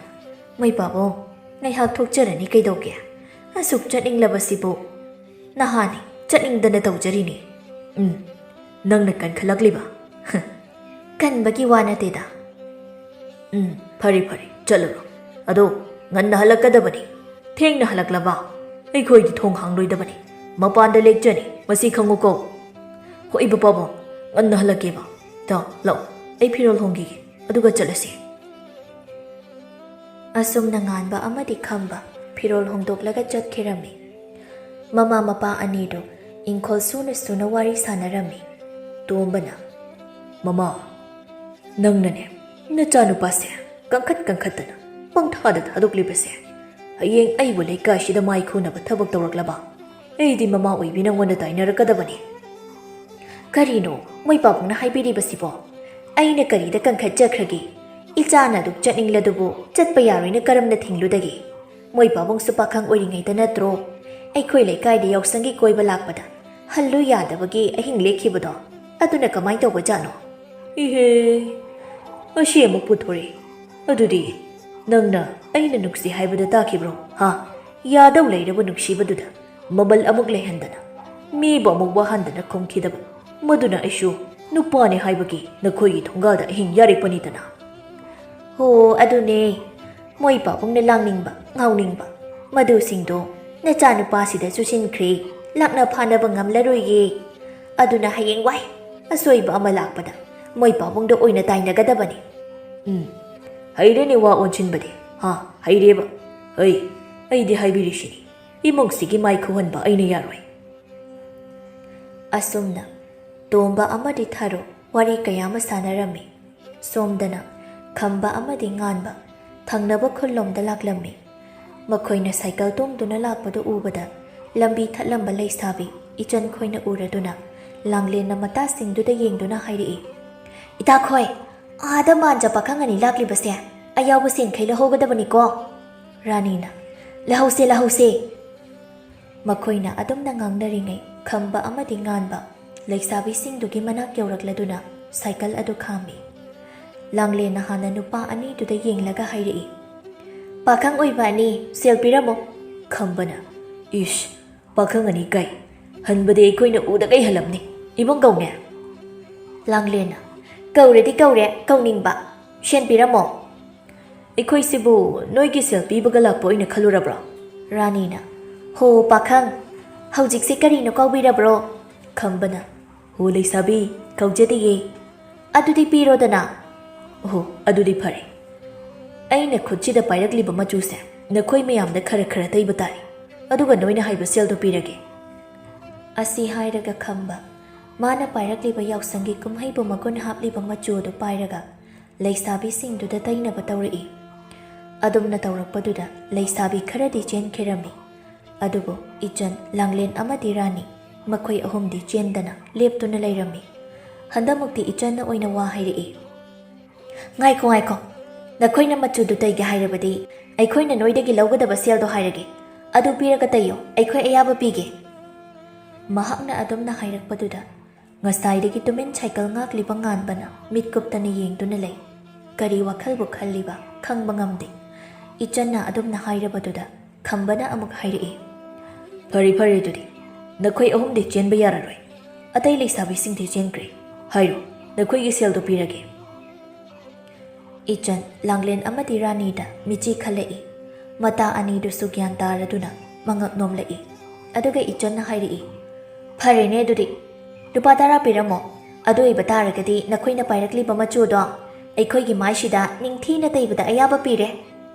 "ꯃꯩ ꯄꯥꯕꯨꯡ, ꯉꯥꯏꯍꯥꯛ ꯊꯣꯛꯆꯔꯅꯤ ꯀꯩꯗꯧꯒꯦ? ꯑꯁꯨꯛ ꯆꯠꯅꯤꯡꯂꯕꯁꯤꯕꯨ?" "ꯅꯍꯥꯅꯤ, ꯆꯠꯅꯤꯡꯗꯅ ꯇꯧꯖꯔꯤꯅꯤ꯫" "ꯎꯝ, ꯅꯪꯅ ꯀꯟꯈꯠꯂꯛꯂꯤꯕ?" "ꯀꯟꯕꯒꯤ ꯋꯥ ꯅꯠꯇꯦꯗ꯫" "ꯎꯝ, ꯐꯔꯦ ꯐꯔꯦ, ꯆꯠꯂꯨꯔꯣ꯫ ꯑꯗꯣ ꯉꯟꯅ ꯍꯜꯂꯛꯀꯗꯕꯅꯤ꯫ ꯊꯦꯡꯅ ꯍꯜꯂꯛꯂꯕ ꯑꯩꯈꯣꯏꯗꯤ ꯊꯣꯡ ꯍꯥꯡꯂꯣꯏꯗꯕꯅꯤ꯫ ꯃꯄꯥꯟꯗ ꯂꯦꯛꯆꯅꯤ, ꯃꯁꯤ ꯈꯪꯉꯨꯀꯣ꯫" "ꯍꯣꯏ ꯏꯕ ꯄꯥꯕꯨꯡ, ꯉꯟꯅ ꯍꯜꯂꯛꯀꯦꯕ꯫ ꯇꯥ, ꯂꯥꯛꯑꯣ, ꯑꯩ ꯐꯤꯔꯣꯜ ꯍꯣꯡꯈꯤꯒꯦ, ꯑꯗꯨꯒ ꯆꯠꯂꯁꯤ꯫" ꯑꯁꯨꯝꯅ ꯉꯥꯟꯕ ꯑꯃꯗꯤ ꯈꯝꯕ ꯐꯤꯔꯣꯜ ꯍꯣꯡꯗꯣꯛꯂꯒ ꯆꯠꯈꯤꯔꯝꯃꯤ꯫ ꯃꯃꯥ ꯃꯄꯥ ꯑꯅꯤꯗꯨ ꯏꯪꯈꯣꯜ ꯁꯨꯅ ꯁꯨꯅ ꯋꯥꯔꯤ ꯁꯥꯟꯅꯔꯝꯃꯤ꯫ ꯇꯣꯝꯕꯅ, "ꯃꯃꯥ, ꯅꯪꯅꯅꯦ ꯅꯆꯥꯅꯨꯄꯥꯁꯦ ꯀꯟꯈꯠ ꯀꯟꯈꯠꯇꯅ ꯄꯪꯊꯥꯗ ꯊꯥꯗꯣꯛꯂꯤꯕꯁꯦ, ꯍꯌꯦꯡ ꯑꯩꯕꯨ ꯂꯩꯀꯥꯏꯁꯤꯗ ꯃꯥꯏ ꯈꯨꯅꯕ ꯊꯕꯛ ꯇꯧꯔꯛꯂꯕ, ꯑꯩꯗꯤ ꯃꯃꯥ ꯑꯣꯏꯕꯤ ꯅꯪꯉꯣꯟꯗ ꯇꯥꯏꯅꯔꯛꯀꯗꯕꯅꯤ꯫" "ꯀꯔꯤꯅꯣ ꯃꯣꯏ ꯄꯥꯕꯨꯡꯅ ꯍꯥꯏꯕꯤꯔꯤꯕꯁꯤꯕꯣ? ꯑꯩꯅ ꯀꯔꯤꯗ ꯀꯟꯈꯠꯆꯈ꯭ꯔꯒꯦ? ꯏꯆꯥꯅ ꯑꯗꯨꯛ ꯆꯠꯅꯤꯡꯂꯗꯨꯕꯨ ꯆꯠꯄ ꯌꯥꯔꯣꯏꯅ ꯀꯔꯝꯅ ꯊꯤꯡꯂꯨꯗꯒꯦ? ꯃꯣꯏ ꯄꯥꯕꯨꯡꯁꯨ ꯄꯥꯈꯪ ꯑꯣꯏꯔꯤꯉꯩꯗ ꯅꯠꯇ꯭ꯔꯣ ꯑꯩꯈꯣꯏ ꯂꯩꯀꯥꯏꯗ ꯌꯥꯎꯁꯪꯒꯤ ꯀꯣꯏꯕ ꯂꯥꯛꯄꯗ ꯍꯜꯂꯨ ꯌꯥꯗꯕꯒꯤ ꯑꯍꯤꯡ ꯂꯦꯛꯈꯤꯕꯗꯣ? ꯑꯗꯨꯅ ꯀꯃꯥꯏ ꯇꯧꯕꯖꯥꯠꯅꯣ?" "ꯏꯍꯦ, ꯑꯁꯤ ꯑꯃꯨꯛ ꯄꯨꯊꯣꯔꯛꯏ꯫ ꯑꯗꯨꯗꯤ ꯅꯪꯅ ꯑꯩꯅ ꯅꯨꯡꯁꯤ ꯍꯥꯏꯕꯗ ꯇꯥꯈꯤꯕ꯭ꯔꯣ, ꯍꯥ? ꯌꯥꯗꯧ ꯂꯩꯔꯕ ꯅꯨꯡꯁꯤꯕꯗꯨꯗ ꯃꯃꯜ ꯑꯃꯨꯛ ꯂꯩꯍꯟꯗꯅ, ꯃꯤꯕꯨ ꯑꯃꯨꯛ ꯋꯥꯍꯟꯗꯅ ꯈꯨꯝꯈꯤꯗꯕ꯫ ꯃꯗꯨꯅ ꯑꯩꯁꯨ ꯅꯨꯄꯥꯅꯤ ꯍꯥꯏꯕꯒꯤ ꯅꯈꯣꯏꯒꯤ ꯊꯣꯡꯒꯥꯜꯗ ꯑꯍꯤꯡ ꯌꯥꯔꯦꯛꯄꯅꯤꯗꯅ꯫ ꯍꯣ, ꯑꯗꯨꯅꯦ꯫ ꯃꯣꯏ ꯄꯥꯕꯨꯡꯅ ꯂꯥꯡꯅꯤꯡꯕ, ꯉꯥꯎꯅꯤꯡꯕ, ꯃꯗꯨꯁꯤꯡꯗꯣ ꯅꯆꯥꯅꯨꯄꯥꯁꯤꯗ ꯆꯨꯁꯤꯟꯈ꯭ꯔꯦ꯫ ꯂꯥꯛꯅ ꯐꯥꯅꯕ ꯉꯝꯂꯔꯣꯏꯌꯦ꯫ ꯑꯗꯨꯅ ꯍꯌꯦꯡ ꯋꯥꯏ ꯑꯁꯣꯏꯕ ꯑꯃ ꯂꯥꯛꯄꯗ ꯃꯣꯏ ꯄꯥꯕꯨꯡꯗ ꯑꯣꯏꯅ ꯇꯥꯏꯅꯒꯗꯕꯅꯤ꯫ ꯎꯝ, ꯍꯩꯔꯦꯅꯦ ꯋꯥ ꯑꯣꯟꯁꯤꯟꯕꯗꯤ꯫ ꯍꯥ, ꯍꯩꯔꯦꯕ꯫ ꯑꯩ, ꯑꯩꯗꯤ ꯍꯥꯏꯕꯤꯔꯤꯁꯤꯅꯤ, ꯏꯃꯨꯡꯁꯤꯒꯤ ꯃꯥꯏ ꯈꯨꯍꯟꯕ ꯑꯩꯅ ꯌꯥꯔꯣꯏ꯫ ꯑꯁꯨꯝꯅ ꯇꯣꯝꯕ ꯑꯃꯗꯤ ꯊꯥꯔꯣ ꯋꯥꯔꯤ ꯀꯌꯥ ꯑꯃ ꯁꯥꯟꯅꯔꯝꯃꯤ꯫ ꯁꯣꯝꯗꯅ ꯈꯝꯕ ꯑꯃꯗꯤ ꯉꯥꯟꯕ ꯊꯪꯅꯕ ꯈꯨꯜꯂꯣꯝꯗ ꯂꯥꯛꯂꯝꯃꯤ꯫ ꯃꯈꯣꯏꯅ ꯁꯥꯏꯀꯜ ꯇꯣꯡꯗꯨꯅ ꯂꯥꯛꯄꯗꯨ ꯎꯕꯗ ꯂꯝꯕꯤ ꯊꯠꯂꯝꯕ ꯂꯩꯁꯥꯕꯤ ꯏꯆꯟ ꯈꯣꯏꯅ ꯎꯔꯗꯨꯅ ꯂꯥꯡꯂꯦꯟꯅ ꯃꯇꯥꯁꯤꯡꯗꯨꯗ ꯌꯦꯡꯗꯨꯅ ꯍꯥꯏꯔꯛꯏ, "ꯏꯇꯥꯈꯣꯏ, ꯑꯥꯗ ꯃꯥꯟꯖ ꯄꯥꯈꯪ ꯑꯅꯤ ꯂꯥꯛꯂꯤꯕꯁꯦ ꯑꯌꯥꯎꯕ ꯁꯦꯟꯈꯩ ꯂꯧꯍꯧꯒꯗꯕꯅꯤꯀꯣ?" ꯔꯥꯅꯤꯅ, "ꯂꯧꯍꯧꯁꯦ, ꯂꯧꯍꯧꯁꯦ!" ꯃꯈꯣꯏꯅ ꯑꯗꯨꯝꯅ ꯉꯥꯡꯅꯔꯤꯉꯩ ꯈꯝꯕ ꯑꯃꯗꯤ ꯉꯥꯟꯕ ꯂꯩꯁꯥꯕꯤꯁꯤꯡꯗꯨꯒꯤ ꯃꯅꯥꯛ ꯌꯧꯔꯛꯂꯗꯨꯅ ꯁꯥꯏꯀꯜ ꯑꯗꯨ ꯈꯥꯝꯃꯤ꯫ ꯂꯥꯡꯂꯦꯟꯅ ꯍꯥꯟꯅ ꯅꯨꯄꯥ ꯑꯅꯤꯗꯨꯗ ꯌꯦꯡꯂꯒ ꯍꯥꯏꯔꯛꯏ, "ꯄꯥꯈꯪ ꯑꯣꯏꯕ ꯑꯅꯤ, ꯁꯦꯜ ꯄꯤꯔꯝꯃꯣ!" ꯈꯝꯕꯅ, "ꯏꯁ, ꯄꯥꯈꯪ ꯑꯅꯤ ꯀꯥꯏ? ꯍꯟꯕꯗꯤ ꯑꯩꯈꯣꯏꯅ ꯎꯗꯒꯩ ꯍꯜꯂꯝꯅꯤ꯫ ꯏꯕꯨꯡ ꯀꯧꯅꯦ?" ꯂꯥꯡꯂꯦꯟꯅ, "ꯀꯧꯔꯦꯗꯤ ꯀꯧꯔꯦ, ꯀꯧꯅꯤꯡꯕ꯫ ꯁꯦꯟ ꯄꯤꯔꯝꯃꯣ!" "ꯑꯩꯈꯣꯏꯁꯤꯕꯨ ꯅꯣꯏꯒꯤ ꯁꯦꯜ ꯄꯤꯕꯒ ꯂꯥꯛꯄ ꯑꯣꯏꯅ ꯈꯜꯂꯨꯔꯕ꯭ꯔꯣ?" ꯔꯥꯅꯤꯅ, "ꯍꯣ ꯄꯥꯈꯪ, ꯍꯧꯖꯤꯛꯁꯦ ꯀꯔꯤꯅꯣ ꯀꯥꯎꯕꯤꯔꯕ꯭ꯔꯣ?" ꯈꯝꯕꯅ, "ꯍꯣ ꯂꯩꯁꯥꯕꯤ, ꯀꯧꯖꯗꯤꯌꯦ꯫ ꯑꯗꯨꯗꯤ ꯄꯤꯔꯣꯗꯅ꯫" "ꯑꯣꯍꯣ, ꯑꯗꯨꯗꯤ ꯐꯔꯦ꯫ ꯑꯩꯅ ꯈꯨꯠꯁꯤꯗ ꯄꯥꯏꯔꯛꯂꯤꯕ ꯃꯆꯨꯁꯦ ꯅꯈꯣꯏ ꯃꯌꯥꯝꯗ ꯈꯔ ꯈꯔ ꯇꯩꯕ ꯇꯥꯔꯦ꯫ ꯑꯗꯨꯒ ꯅꯣꯏꯅ ꯍꯥꯏꯕ ꯁꯦꯜꯗꯣ ꯄꯤꯔꯒꯦ꯫" ꯑꯁꯤ ꯍꯥꯏꯔꯒ ꯈꯝꯕ ꯃꯥꯅ ꯄꯥꯏꯔꯛꯂꯤꯕ ꯌꯥꯎꯁꯪꯒꯤ ꯀꯨꯝꯍꯩꯕꯨ ꯃꯒꯨꯟ ꯍꯥꯞꯂꯤꯕ ꯃꯆꯨ ꯑꯗꯨ ꯄꯥꯏꯔꯒ ꯂꯩꯁꯥꯕꯤꯁꯤꯡꯗꯨꯗ ꯇꯩꯅꯕ ꯇꯧꯔꯛꯏ꯫ ꯑꯗꯨꯝꯅ ꯇꯧꯔꯛꯄꯗꯨꯗ ꯂꯩꯁꯥꯕꯤ ꯈꯔꯗꯤ ꯆꯦꯟꯈꯤꯔꯝꯃꯤ꯫ ꯑꯗꯨꯕꯨ ꯏꯆꯟ, ꯂꯥꯡꯂꯦꯟ ꯑꯃꯗꯤ ꯔꯥꯅꯤ, ꯃꯈꯣꯏ ꯑꯍꯨꯝꯗꯤ ꯆꯦꯟꯗꯅ ꯂꯦꯞꯇꯨꯅ ꯂꯩꯔꯝꯃꯤ꯫ ꯍꯟꯗꯛꯃꯨꯛꯇꯤ ꯏꯆꯟꯅ ꯑꯣꯏꯅ ꯋꯥ ꯍꯥꯏꯔꯛꯏ꯫ "ꯉꯥꯏꯈꯣ, ꯉꯥꯏꯈꯣ꯫ ꯅꯈꯣꯏꯅ ꯃꯆꯨꯗꯨ ꯇꯩꯒꯦ ꯍꯥꯏꯔꯕꯗꯤ ꯑꯩꯈꯣꯏꯅ ꯅꯣꯏꯗꯒꯤ ꯂꯧꯒꯗꯕ ꯁꯦꯜꯗꯣ ꯍꯥꯏꯔꯒꯦ꯫ ꯑꯗꯨ ꯄꯤꯔꯒ ꯇꯩꯌꯣ, ꯑꯩꯈꯣꯏ ꯑꯌꯥꯕ ꯄꯤꯒꯦ꯫" ꯃꯍꯥꯛꯅ ꯑꯗꯨꯝꯅ ꯍꯥꯏꯔꯛꯄꯗꯨꯗ ꯉꯁꯥꯏꯗꯒꯤ ꯇꯨꯃꯤꯟ ꯁꯥꯏꯀꯜ ꯉꯥꯛꯂꯤꯕ ꯉꯥꯟꯕꯅ ꯃꯤꯠ ꯀꯨꯞꯇꯅ ꯌꯦꯡꯗꯨꯅ ꯂꯩ꯫ ꯀꯔꯤ ꯋꯥꯈꯜꯕꯨ ꯈꯜꯂꯤꯕ ꯈꯪꯕ ꯉꯝꯗꯦ꯫ ꯏꯆꯟꯅ ꯑꯗꯨꯝꯅ ꯍꯥꯏꯔꯕꯗꯨꯗ ꯈꯝꯕꯅ ꯑꯃꯨꯛ ꯍꯥꯏꯔꯛꯏ, "ꯐꯔꯦ ꯐꯔꯦ, ꯑꯗꯨꯗꯤ ꯅꯈꯣꯏ ꯑꯍꯨꯝꯗꯤ ꯆꯦꯟꯕ ꯌꯥꯔꯔꯣꯏ꯫ ꯑꯇꯩ ꯂꯩꯁꯥꯕꯤꯁꯤꯡꯗꯤ ꯆꯦꯟꯈ꯭ꯔꯦ꯫ ꯍꯥꯏꯔꯣ, ꯅꯈꯣꯏꯒꯤ ꯁꯦꯜꯗꯣ ꯄꯤꯔꯒꯦ꯫" ꯏꯆꯟ, ꯂꯥꯡꯂꯦꯟ ꯑꯃꯗꯤ ꯔꯥꯅꯤꯗ ꯃꯤꯠꯆꯤ ꯈꯜꯂꯛꯏ꯫ ꯃꯇꯥ ꯑꯅꯤꯗꯨꯁꯨ ꯒ꯭ꯌꯥꯟ ꯇꯥꯔꯗꯨꯅ ꯃꯉꯛ ꯅꯣꯝꯂꯛꯏ꯫ ꯑꯗꯨꯒ ꯏꯆꯟꯅ ꯍꯥꯏꯔꯛꯏ, "ꯐꯔꯦꯅꯦ ꯑꯗꯨꯗꯤ, ꯂꯨꯄꯥ ꯇꯔꯥ ꯄꯤꯔꯝꯃꯣ꯫ ꯑꯗꯨ ꯑꯣꯏꯕ ꯇꯥꯔꯒꯗꯤ ꯅꯈꯣꯏꯅ ꯄꯥꯏꯔꯛꯂꯤꯕ ꯃꯆꯨꯗꯣ ꯑꯩꯈꯣꯏꯒꯤ ꯃꯥꯏꯁꯤꯗ ꯅꯤꯡꯊꯤꯅ ꯇꯩꯕꯗ ꯑꯌꯥꯕ ꯄꯤꯔꯦ꯫"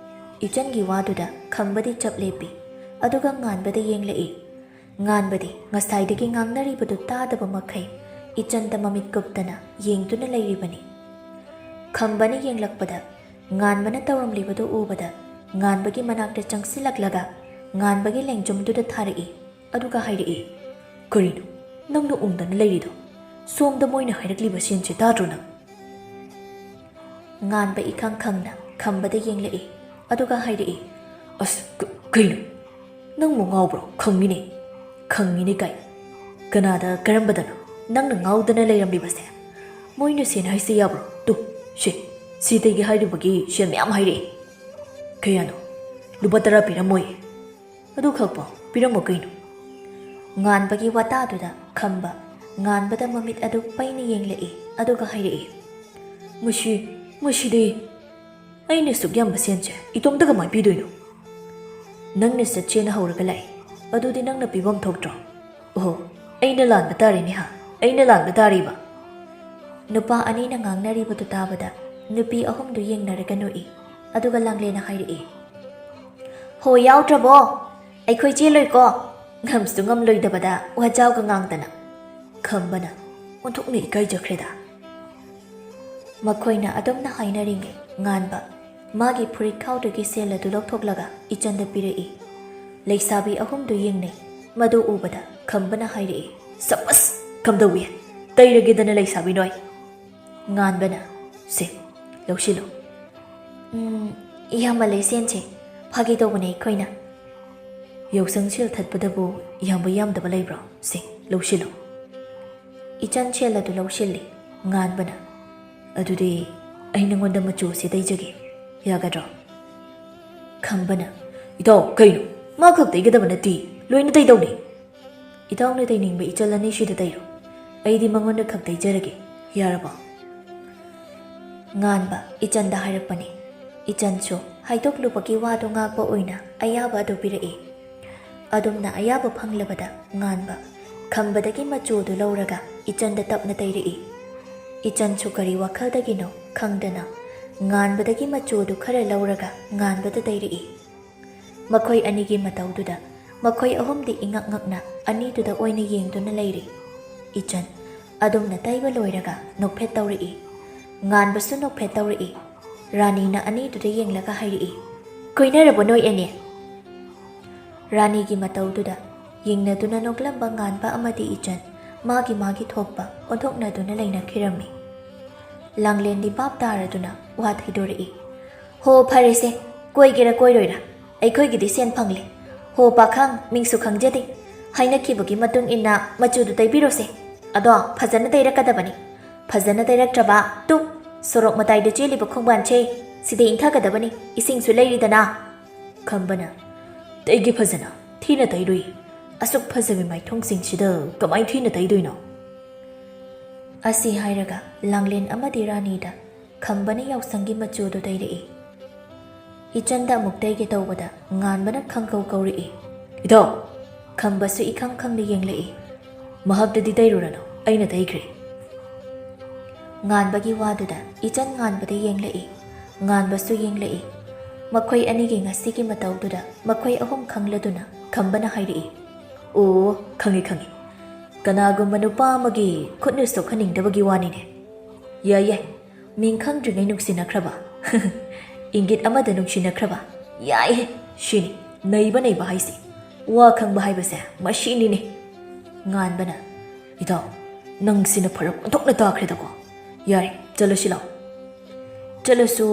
ꯏꯆꯟꯒꯤ ꯋꯥꯗꯨꯗ ꯈꯝꯕꯗꯤ ꯆꯞ ꯂꯦꯞꯄꯤ꯫ ꯑꯗꯨꯒ ꯉꯥꯟꯕꯗ ꯌꯦꯡꯂꯛꯏ꯫ ꯉꯥꯟꯕꯗꯤ ꯉꯁꯥꯏꯗꯒꯤ ꯉꯥꯡꯅꯔꯤꯕꯗꯨ ꯇꯥꯗꯕ ꯃꯈꯩ ꯏꯆꯟꯗ ꯃꯃꯤꯠ ꯀꯨꯞꯇꯅ ꯌꯦꯡꯗꯨꯅ ꯂꯩꯔꯤꯕꯅꯤ꯫ ꯈꯝꯕꯅ ꯌꯦꯡꯂꯛꯄꯗ, ꯉꯥꯟꯕꯅ ꯇꯧꯔꯝꯂꯤꯕꯗꯨ ꯎꯕꯗ, ꯉꯥꯟꯕꯒꯤ ꯃꯅꯥꯛꯇ ꯆꯪꯁꯤꯜꯂꯛꯂꯒ ꯉꯥꯟꯕꯒꯤ ꯂꯦꯡꯖꯨꯝꯗꯨꯗ ꯊꯥꯔꯛꯏ꯫ ꯑꯗꯨꯒ ꯍꯥꯏꯔꯛꯏ, "ꯀꯔꯤꯅꯣ? ꯅꯪꯅ ꯎꯪꯗꯅ ꯂꯩꯔꯤꯗꯣ? ꯁꯣꯝꯗ ꯃꯣꯏꯅ ꯍꯥꯏꯔꯛꯂꯤꯕ ꯁꯦꯟꯁꯦ ꯇꯥꯗ꯭ꯔꯣ ꯅꯪ?" ꯉꯥꯟꯕ ꯏꯈꯪ ꯈꯪꯅ ꯈꯝꯕꯗ ꯌꯦꯡꯂꯛꯏ꯫ ꯑꯗꯨꯒ ꯍꯥꯏꯔꯛꯏ, "ꯑꯁ, ꯀ-, ꯀꯩꯅꯣ? ꯅꯪꯕꯨ ꯉꯥꯎꯕ꯭ꯔꯣ? ꯈꯪꯉꯤꯅꯦ꯫" "ꯈꯪꯉꯤꯅꯦ ꯀꯥꯏ? ꯀꯅꯥꯗ, ꯀꯔꯝꯕꯗꯅꯣ ꯅꯪꯅ ꯉꯥꯎꯗꯅ ꯂꯩꯔꯝꯂꯤꯕꯁꯦ? ꯃꯣꯏꯅ ꯁꯦꯟ ꯍꯥꯏꯁꯦ ꯌꯥꯕ꯭ꯔꯣ? ꯇꯨ, ꯁꯦ, ꯁꯤꯇꯒꯤ ꯍꯥꯏꯔꯨꯕꯒꯤ ꯁꯦꯟ ꯃꯌꯥꯝ ꯍꯥꯏꯔꯛꯑꯦ꯫" "ꯀꯌꯥꯅꯣ?" "ꯂꯨꯄꯥ ꯇꯔꯥ ꯄꯤꯔꯝꯃꯣꯏ꯫" "ꯑꯗꯨ ꯈꯛꯄꯣ? ꯄꯤꯔꯝꯃꯣ ꯀꯩꯅꯣ꯫" ꯉꯥꯟꯕꯒꯤ ꯋꯥꯇꯥꯗꯨꯗ ꯈꯝꯕ ꯉꯥꯟꯕꯗ ꯃꯃꯤꯠ ꯑꯗꯨ ꯄꯩꯅ ꯌꯦꯡꯂꯛꯏ꯫ ꯑꯗꯨꯒ ꯍꯥꯏꯔꯛꯏ, "ꯃꯁꯤ, ꯃꯁꯤꯗꯤ ꯑꯩꯅ ꯁꯨꯛ ꯌꯥꯝꯕ ꯁꯦꯟꯁꯦ ꯏꯇꯣꯝꯇ ꯀꯃꯥꯏ ꯄꯤꯗꯣꯏꯅꯣ? ꯅꯪꯅ ꯆꯠꯁꯦꯅ ꯍꯧꯔꯒ ꯂꯥꯛꯏ, ꯑꯗꯨꯗꯤ ꯅꯪꯅ ꯄꯤꯐꯝ ꯊꯣꯛꯇ꯭ꯔꯣ? ꯑꯣꯍꯣ, ꯑꯩꯅ ꯂꯥꯟꯕ ꯇꯥꯔꯦꯅꯦ ꯍꯥ? ꯑꯩꯅ ꯂꯥꯟꯕ ꯇꯥꯔꯤꯕ?" ꯅꯨꯄꯥ ꯑꯅꯤꯅ ꯉꯥꯡꯅꯔꯤꯕꯗꯨ ꯇꯥꯕꯗ ꯅꯨꯄꯤ ꯑꯍꯨꯝꯗꯨ ꯌꯦꯡꯅꯔꯒ ꯅꯣꯛꯏ꯫ ꯑꯗꯨꯒ ꯂꯥꯡꯂꯦꯟꯅ ꯍꯥꯏꯔꯛꯏ, "ꯍꯣ, ꯌꯥꯎꯗ꯭ꯔꯕꯣ? ꯑꯩꯈꯣꯏ ꯆꯦꯜꯂꯣꯏꯀꯣ?" ꯉꯝꯁꯨ ꯉꯝꯂꯣꯏꯗꯕꯗ ꯋꯥꯖꯥꯎꯒ ꯉꯥꯡꯗꯅ꯫ ꯈꯝꯕꯅ ꯑꯣꯟꯊꯣꯛꯅ ꯏꯀꯥꯏꯖꯈ꯭ꯔꯦꯗ꯫ ꯃꯈꯣꯏꯅ ꯑꯗꯨꯝꯅ ꯍꯥꯏꯅꯔꯤꯉꯩ ꯉꯥꯟꯕ ꯃꯥꯒꯤ ꯐꯨꯔꯤꯠ ꯈꯥꯎꯗꯒꯤ ꯁꯦꯜ ꯑꯗꯨ ꯂꯧꯊꯣꯛꯂꯒ ꯏꯆꯟꯗ ꯄꯤꯔꯛꯏ꯫ ꯂꯩꯁꯥꯕꯤ ꯑꯍꯨꯝꯗꯨ ꯌꯦꯡꯅꯩ꯫ ꯃꯗꯨ ꯎꯕꯗ ꯈꯝꯕꯅ ꯍꯥꯏꯔꯛꯏ, "ꯁꯕꯁ! ꯀꯝꯗꯧꯏ? ꯇꯩꯔꯒꯦꯗꯅ ꯂꯩꯁꯥꯕꯤ ꯅꯣꯏ?" ꯉꯥꯟꯕꯅ, "ꯁꯦ, ꯂꯧꯁꯤꯜꯂꯨ꯫" "ꯎꯝ, ꯌꯥꯝꯃꯜꯂꯦ ꯁꯦꯟꯁꯦ꯫ ꯐꯥꯒꯤ ꯇꯧꯕꯅꯦ ꯑꯩꯈꯣꯏꯅ꯫" "ꯌꯥꯎꯁꯪ ꯁꯦꯜ ꯊꯠꯄꯗꯕꯨ ꯌꯥꯝꯕ ꯌꯥꯝꯗꯕ ꯂꯩꯕ꯭ꯔꯣ? ꯁꯦ, ꯂꯧꯁꯤꯜꯂꯨ꯫" ꯏꯆꯟ ꯁꯦꯜ ꯑꯗꯨ ꯂꯧꯁꯤꯜꯂꯤ꯫ ꯉꯥꯟꯕꯅ, "ꯑꯗꯨꯗꯤ ꯑꯩ ꯅꯉꯣꯟꯗ ꯃꯆꯨ ꯑꯁꯤ ꯇꯩꯖꯒꯦ, ꯌꯥꯒꯗ꯭ꯔꯣ?" ꯈꯝꯕꯅ, "ꯏꯇꯥꯎ, ꯀꯩꯅꯣ? ꯃꯥ ꯈꯛ ꯇꯩꯒꯗꯕ ꯅꯠꯇꯦ, ꯂꯣꯏꯅ ꯇꯩꯗꯧꯅꯤ꯫ ꯏꯇꯥꯎꯅ ꯇꯩꯅꯤꯡꯕ ꯏꯆꯜ ꯑꯅꯤꯁꯤꯗ ꯇꯩꯔꯣ, ꯑꯩꯗꯤ ꯃꯉꯣꯟꯗ ꯈꯛ ꯇꯩꯖꯔꯒꯦ, ꯌꯥꯔꯕꯣ?" ꯉꯥꯟꯕ ꯏꯆꯟꯗ ꯍꯥꯏꯔꯛꯄꯅꯤ꯫ ꯏꯆꯟꯁꯨ ꯍꯥꯏꯗꯣꯛꯂꯨꯕꯒꯤ ꯋꯥꯗꯨ ꯉꯥꯛꯄ ꯑꯣꯏꯅ ꯑꯌꯥꯕ ꯑꯗꯨ ꯄꯤꯔꯛꯏ꯫ ꯑꯗꯨꯝꯅ ꯑꯌꯥꯕ ꯐꯪꯂꯕꯗ ꯉꯥꯟꯕ ꯈꯝꯕꯗꯒꯤ ꯃꯆꯨꯗꯨ ꯂꯧꯔꯒ ꯏꯆꯟꯗ ꯇꯞꯅ ꯇꯩꯔꯛꯏ꯫ ꯏꯆꯟꯁꯨ ꯀꯔꯤ ꯋꯥꯈꯜꯗꯒꯤꯅꯣ ꯈꯪꯗꯅ ꯉꯥꯟꯕꯗꯒꯤ ꯃꯆꯨꯗꯨ ꯈꯔ ꯂꯧꯔꯒ ꯉꯥꯟꯕꯗ ꯇꯩꯔꯛꯏ꯫ ꯃꯈꯣꯏ ꯑꯅꯤꯒꯤ ꯃꯇꯧꯗꯨꯗ ꯃꯈꯣꯏ ꯑꯍꯨꯝꯗꯤ ꯏꯉꯛ ꯉꯛꯅ ꯑꯅꯤꯗꯨꯗ ꯑꯣꯏꯅ ꯌꯦꯡꯗꯨꯅ ꯂꯩꯔꯤ꯫ ꯏꯆꯟ ꯑꯗꯨꯝꯅ ꯇꯩꯕ ꯂꯣꯏꯔꯒ ꯅꯣꯛꯐꯦꯠ ꯇꯧꯔꯛꯏ꯫ ꯉꯥꯟꯕꯁꯨ ꯅꯣꯛꯐꯦꯠ ꯇꯧꯔꯛꯏ꯫ ꯔꯥꯅꯤꯅ ꯑꯅꯤꯗꯨꯗ ꯌꯦꯡꯂꯒ ꯍꯥꯏꯔꯛꯏ, "ꯀꯣꯏꯅꯔꯕꯣ ꯅꯣꯏ ꯑꯅꯤ?" ꯔꯥꯅꯤꯒꯤ ꯃꯇꯧꯗꯨꯗ ꯌꯦꯡꯅꯗꯨꯅ ꯅꯣꯛꯂꯝꯕ ꯉꯥꯟꯕ ꯑꯃꯗꯤ ꯏꯆꯟ ꯃꯥꯒꯤ ꯃꯥꯒꯤ ꯊꯣꯛꯄ ꯑꯣꯟꯊꯣꯛꯅꯗꯨꯅ ꯂꯩꯅꯈꯤꯔꯝꯃꯤ꯫ ꯂꯥꯡꯂꯦꯟꯗꯤ ꯚꯥꯞ ꯇꯥꯔꯗꯨꯅ ꯋꯥ ꯊꯩꯗꯣꯔꯛꯏ, "ꯍꯣ, ꯐꯔꯦꯁꯦ, ꯀꯣꯏꯒꯦꯔꯥ ꯀꯣꯏꯔꯣꯏꯔꯥ, ꯑꯩꯈꯣꯏꯒꯤꯗꯤ ꯁꯦꯟ ꯐꯪꯂꯦ꯫ ꯍꯣ ꯄꯥꯈꯪ, ꯃꯤꯡꯁꯨ ꯈꯪꯖꯗꯦ, ꯍꯥꯏꯅꯈꯤꯕꯒꯤ ꯃꯇꯨꯡ ꯏꯟꯅ ꯃꯆꯨꯗꯨ ꯇꯩꯕꯤꯔꯣꯁꯦ꯫ ꯑꯗꯣ ꯐꯖꯅ ꯇꯩꯔꯛꯀꯗꯕꯅꯤ꯫ ꯐꯖꯅ ꯇꯩꯔꯛꯇ꯭ꯔꯕ, ꯇꯨ, ꯁꯣꯔꯣꯛ ꯃꯇꯥꯏꯗ ꯆꯦꯜꯂꯤꯕ ꯈꯣꯡꯕꯥꯟꯁꯦ, ꯁꯤꯗ ꯏꯪꯊꯒꯗꯕꯅꯤ, ꯏꯁꯤꯡꯁꯨ ꯂꯩꯔꯤꯗꯅ꯫" ꯈꯝꯕꯅ, "ꯇꯩꯒꯦ ꯐꯖꯅ, ꯊꯤꯅ ꯇꯩꯔꯨꯏ꯫ ꯑꯁꯨꯛ ꯐꯖꯕꯤ ꯃꯥꯏꯊꯣꯡꯁꯤꯡꯁꯤꯗ ꯀꯃꯥꯏ ꯊꯤꯅ ꯇꯩꯗꯣꯏꯅꯣ?" ꯑꯁꯤ ꯍꯥꯏꯔꯒ ꯂꯥꯡꯂꯦꯟ ꯑꯃꯗꯤ ꯔꯥꯅꯤꯗ ꯈꯝꯕꯅ ꯌꯥꯎꯁꯪꯒꯤ ꯃꯆꯨꯗꯨ ꯇꯩꯔꯛꯏ꯫ ꯏꯆꯟꯗ ꯑꯃꯨꯛ ꯇꯩꯒꯦ ꯇꯧꯕꯗ ꯉꯥꯟꯕꯅ ꯈꯪꯀꯧ ꯀꯧꯔꯛꯏ, "ꯏꯇꯥꯎ!" ꯈꯝꯕꯁꯨ ꯏꯈꯪ ꯈꯪꯅ ꯌꯦꯡꯂꯛꯏ꯫ "ꯃꯍꯥꯛꯇꯗꯤ ꯇꯩꯔꯨꯔꯅꯨ, ꯑꯩꯅ ꯇꯩꯈ꯭ꯔꯦ꯫" ꯉꯥꯟꯕꯒꯤ ꯋꯥꯗꯨꯗ ꯏꯆꯟ ꯉꯥꯟꯕꯗ ꯌꯦꯡꯂꯛꯏ꯫ ꯉꯥꯟꯕꯁꯨ ꯌꯦꯡꯂꯛꯏ꯫ ꯃꯈꯣꯏ ꯑꯅꯤꯒꯤ ꯉꯁꯤꯒꯤ ꯃꯇꯧꯗꯨꯗ ꯃꯈꯣꯏ ꯑꯍꯨꯝ ꯈꯪꯂꯗꯨꯅ ꯈꯝꯕꯅ ꯍꯥꯏꯔꯛꯏ, "ꯑꯣ, ꯈꯪꯉꯤ, ꯈꯪꯉꯤ꯫ ꯀꯅꯥꯒꯨꯝꯕ ꯅꯨꯄꯥ ꯑꯃꯒꯤ ꯈꯨꯠꯅ ꯁꯣꯛꯍꯟꯅꯤꯡꯗꯕꯒꯤ ꯋꯥꯅꯤꯅꯦ꯫ ꯌꯥꯏ, ꯌꯥꯏ, ꯃꯤꯡ ꯈꯪꯗ꯭ꯔꯤꯉꯩ ꯅꯨꯡꯁꯤꯅꯈ꯭ꯔꯕ꯫ ꯏꯪꯒꯤꯠ ꯑꯃꯗ ꯅꯨꯡꯁꯤꯅꯈ꯭ꯔꯕ꯫ ꯌꯥꯏꯍꯦ, ꯁꯤꯅꯤ ꯅꯩꯕ ꯅꯩꯕ ꯍꯥꯏꯁꯦ꯫ ꯋꯥ ꯈꯪꯕ ꯍꯥꯏꯕꯁꯦ ꯃꯁꯤꯅꯤꯅꯦ꯫" ꯉꯥꯟꯕꯅ, "ꯏꯇꯥꯎ, ꯅꯪꯁꯤꯅ ꯐꯔꯛ ꯑꯣꯟꯊꯣꯛꯅ ꯇꯥꯈ꯭ꯔꯦꯗꯀꯣ꯫ ꯌꯥꯔꯦ, ꯆꯠꯂꯁꯤ ꯂꯥꯎ꯫" "ꯆꯠꯂꯁꯨ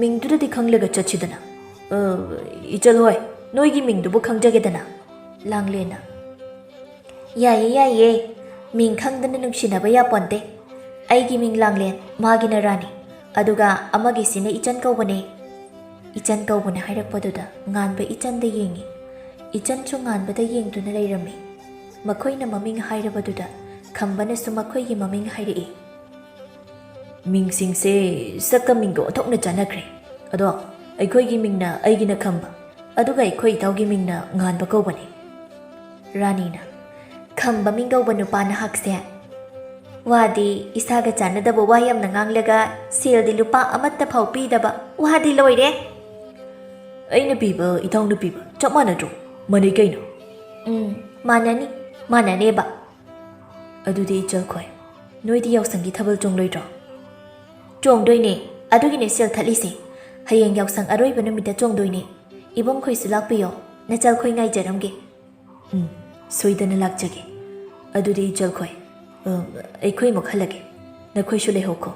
ꯃꯤꯡꯗꯨꯗꯗꯤ ꯈꯪꯂꯒ ꯆꯠꯁꯤꯗꯅ꯫ ꯑ, ꯏꯆꯜ ꯍꯣꯏ, ꯅꯣꯏꯒꯤ ꯃꯤꯡꯗꯨꯕꯨ ꯈꯪꯖꯒꯦꯗꯅ꯫" ꯂꯥꯡꯂꯦꯟꯅ, "ꯌꯥꯏꯌꯦ, ꯌꯥꯏꯌꯦ꯫ ꯃꯤꯡ ꯈꯪꯗꯅ ꯅꯨꯡꯁꯤꯅꯕ ꯌꯥꯄꯣꯟꯇꯦ꯫ ꯑꯩꯒꯤ ꯃꯤꯡ ꯂꯥꯡꯂꯦꯟ, ꯃꯥꯒꯤꯅ ꯔꯥꯅꯤ꯫ ꯑꯗꯨꯒ ꯑꯃꯒꯤꯁꯤꯅ ꯏꯆꯟ ꯀꯧꯕꯅꯦ꯫" ꯏꯆꯟ ꯀꯧꯕꯅ ꯍꯥꯏꯔꯛꯄꯗꯨꯗ ꯉꯥꯟꯕ ꯏꯆꯟꯗ ꯌꯦꯡꯉꯤ꯫ ꯏꯆꯟꯁꯨ ꯉꯥꯟꯕꯗ ꯌꯦꯡꯗꯨꯅ ꯂꯩꯔꯝꯃꯤ꯫ ꯃꯈꯣꯏꯅ ꯃꯃꯤꯡ ꯍꯥꯏꯔꯕꯗꯨꯗ ꯈꯝꯕꯅꯁꯨ ꯃꯈꯣꯏꯒꯤ ꯃꯃꯤꯡ ꯍꯥꯏꯔꯛꯏ꯫ "ꯃꯤꯡꯁꯤꯡꯁꯦ ꯁꯛꯀ ꯃꯤꯡꯒ ꯑꯣꯟꯊꯣꯛꯅ ꯆꯥꯟꯅꯈ꯭ꯔꯦ꯫ ꯑꯗꯣ ꯑꯩꯈꯣꯏꯒꯤ ꯃꯤꯡꯅ ꯑꯩꯒꯤꯅ ꯈꯝꯕ, ꯑꯗꯨꯒ ꯑꯩꯈꯣꯏ ꯏꯇꯥꯎꯒꯤ ꯃꯤꯡꯅ ꯉꯥꯟꯕ ꯀꯧꯕꯅꯤ꯫" ꯔꯥꯅꯤꯅ, "ꯈꯝꯕ ꯃꯤꯡ ꯀꯧꯕ ꯅꯨꯄꯥ ꯅꯍꯥꯛꯁꯦ꯫ ꯋꯥꯗꯤ ꯏꯁꯥꯒ ꯆꯥꯟꯅꯗꯕ ꯋꯥ ꯌꯥꯝꯅ ꯉꯥꯡꯂꯒ ꯁꯦꯜꯗꯤ ꯂꯨꯄꯥ ꯑꯃꯠꯇ ꯐꯥꯎ ꯄꯤꯗꯕ꯫ ꯋꯥꯗꯤ ꯂꯣꯏꯔꯦ꯫" "ꯑꯩꯅ ꯄꯤꯕ, ꯏꯇꯥꯎꯅ ꯄꯤꯕ ꯆꯞ ꯃꯥꯟꯅꯗ꯭ꯔꯣ? ꯃꯥꯟꯅꯩ ꯀꯩꯅꯣ꯫" "ꯎꯝ, ꯃꯥꯟꯅꯅꯤ, ꯃꯥꯟꯅꯅꯦꯕ꯫" "ꯑꯗꯨꯗꯤ ꯏꯆꯜꯈꯣꯏ, ꯅꯣꯏꯗꯤ ꯌꯥꯎꯁꯪꯒꯤ ꯊꯥꯕꯜ ꯆꯣꯡꯂꯣꯏꯗ꯭ꯔꯣ?" "ꯆꯣꯡꯗꯣꯏꯅꯦ, ꯑꯗꯨꯒꯤꯅꯦ ꯁꯦꯜ ꯊꯠꯂꯤꯁꯦ꯫ ꯍꯌꯦꯡ ꯌꯥꯎꯁꯪ ꯑꯔꯣꯏꯕ ꯅꯨꯃꯤꯠꯇ ꯆꯣꯡꯗꯣꯏꯅꯦ꯫ ꯏꯕꯨꯡꯈꯣꯏꯁꯨ ꯂꯥꯛꯄꯤꯌꯣ, ꯅꯆꯜꯈꯣꯏ ꯉꯥꯏꯖꯔꯝꯒꯦ꯫" "ꯎꯝ, ꯁꯣꯏꯗꯅ ꯂꯥꯛꯆꯒꯦ꯫ ꯑꯗꯨꯗꯤ ꯏꯆꯜꯈꯣꯏ, ꯑ, ꯑꯩꯈꯣꯏ ꯑꯃꯨꯛ ꯍꯜꯂꯒꯦ, ꯅꯈꯣꯏꯁꯨ ꯂꯩꯍꯧꯈꯣ꯫"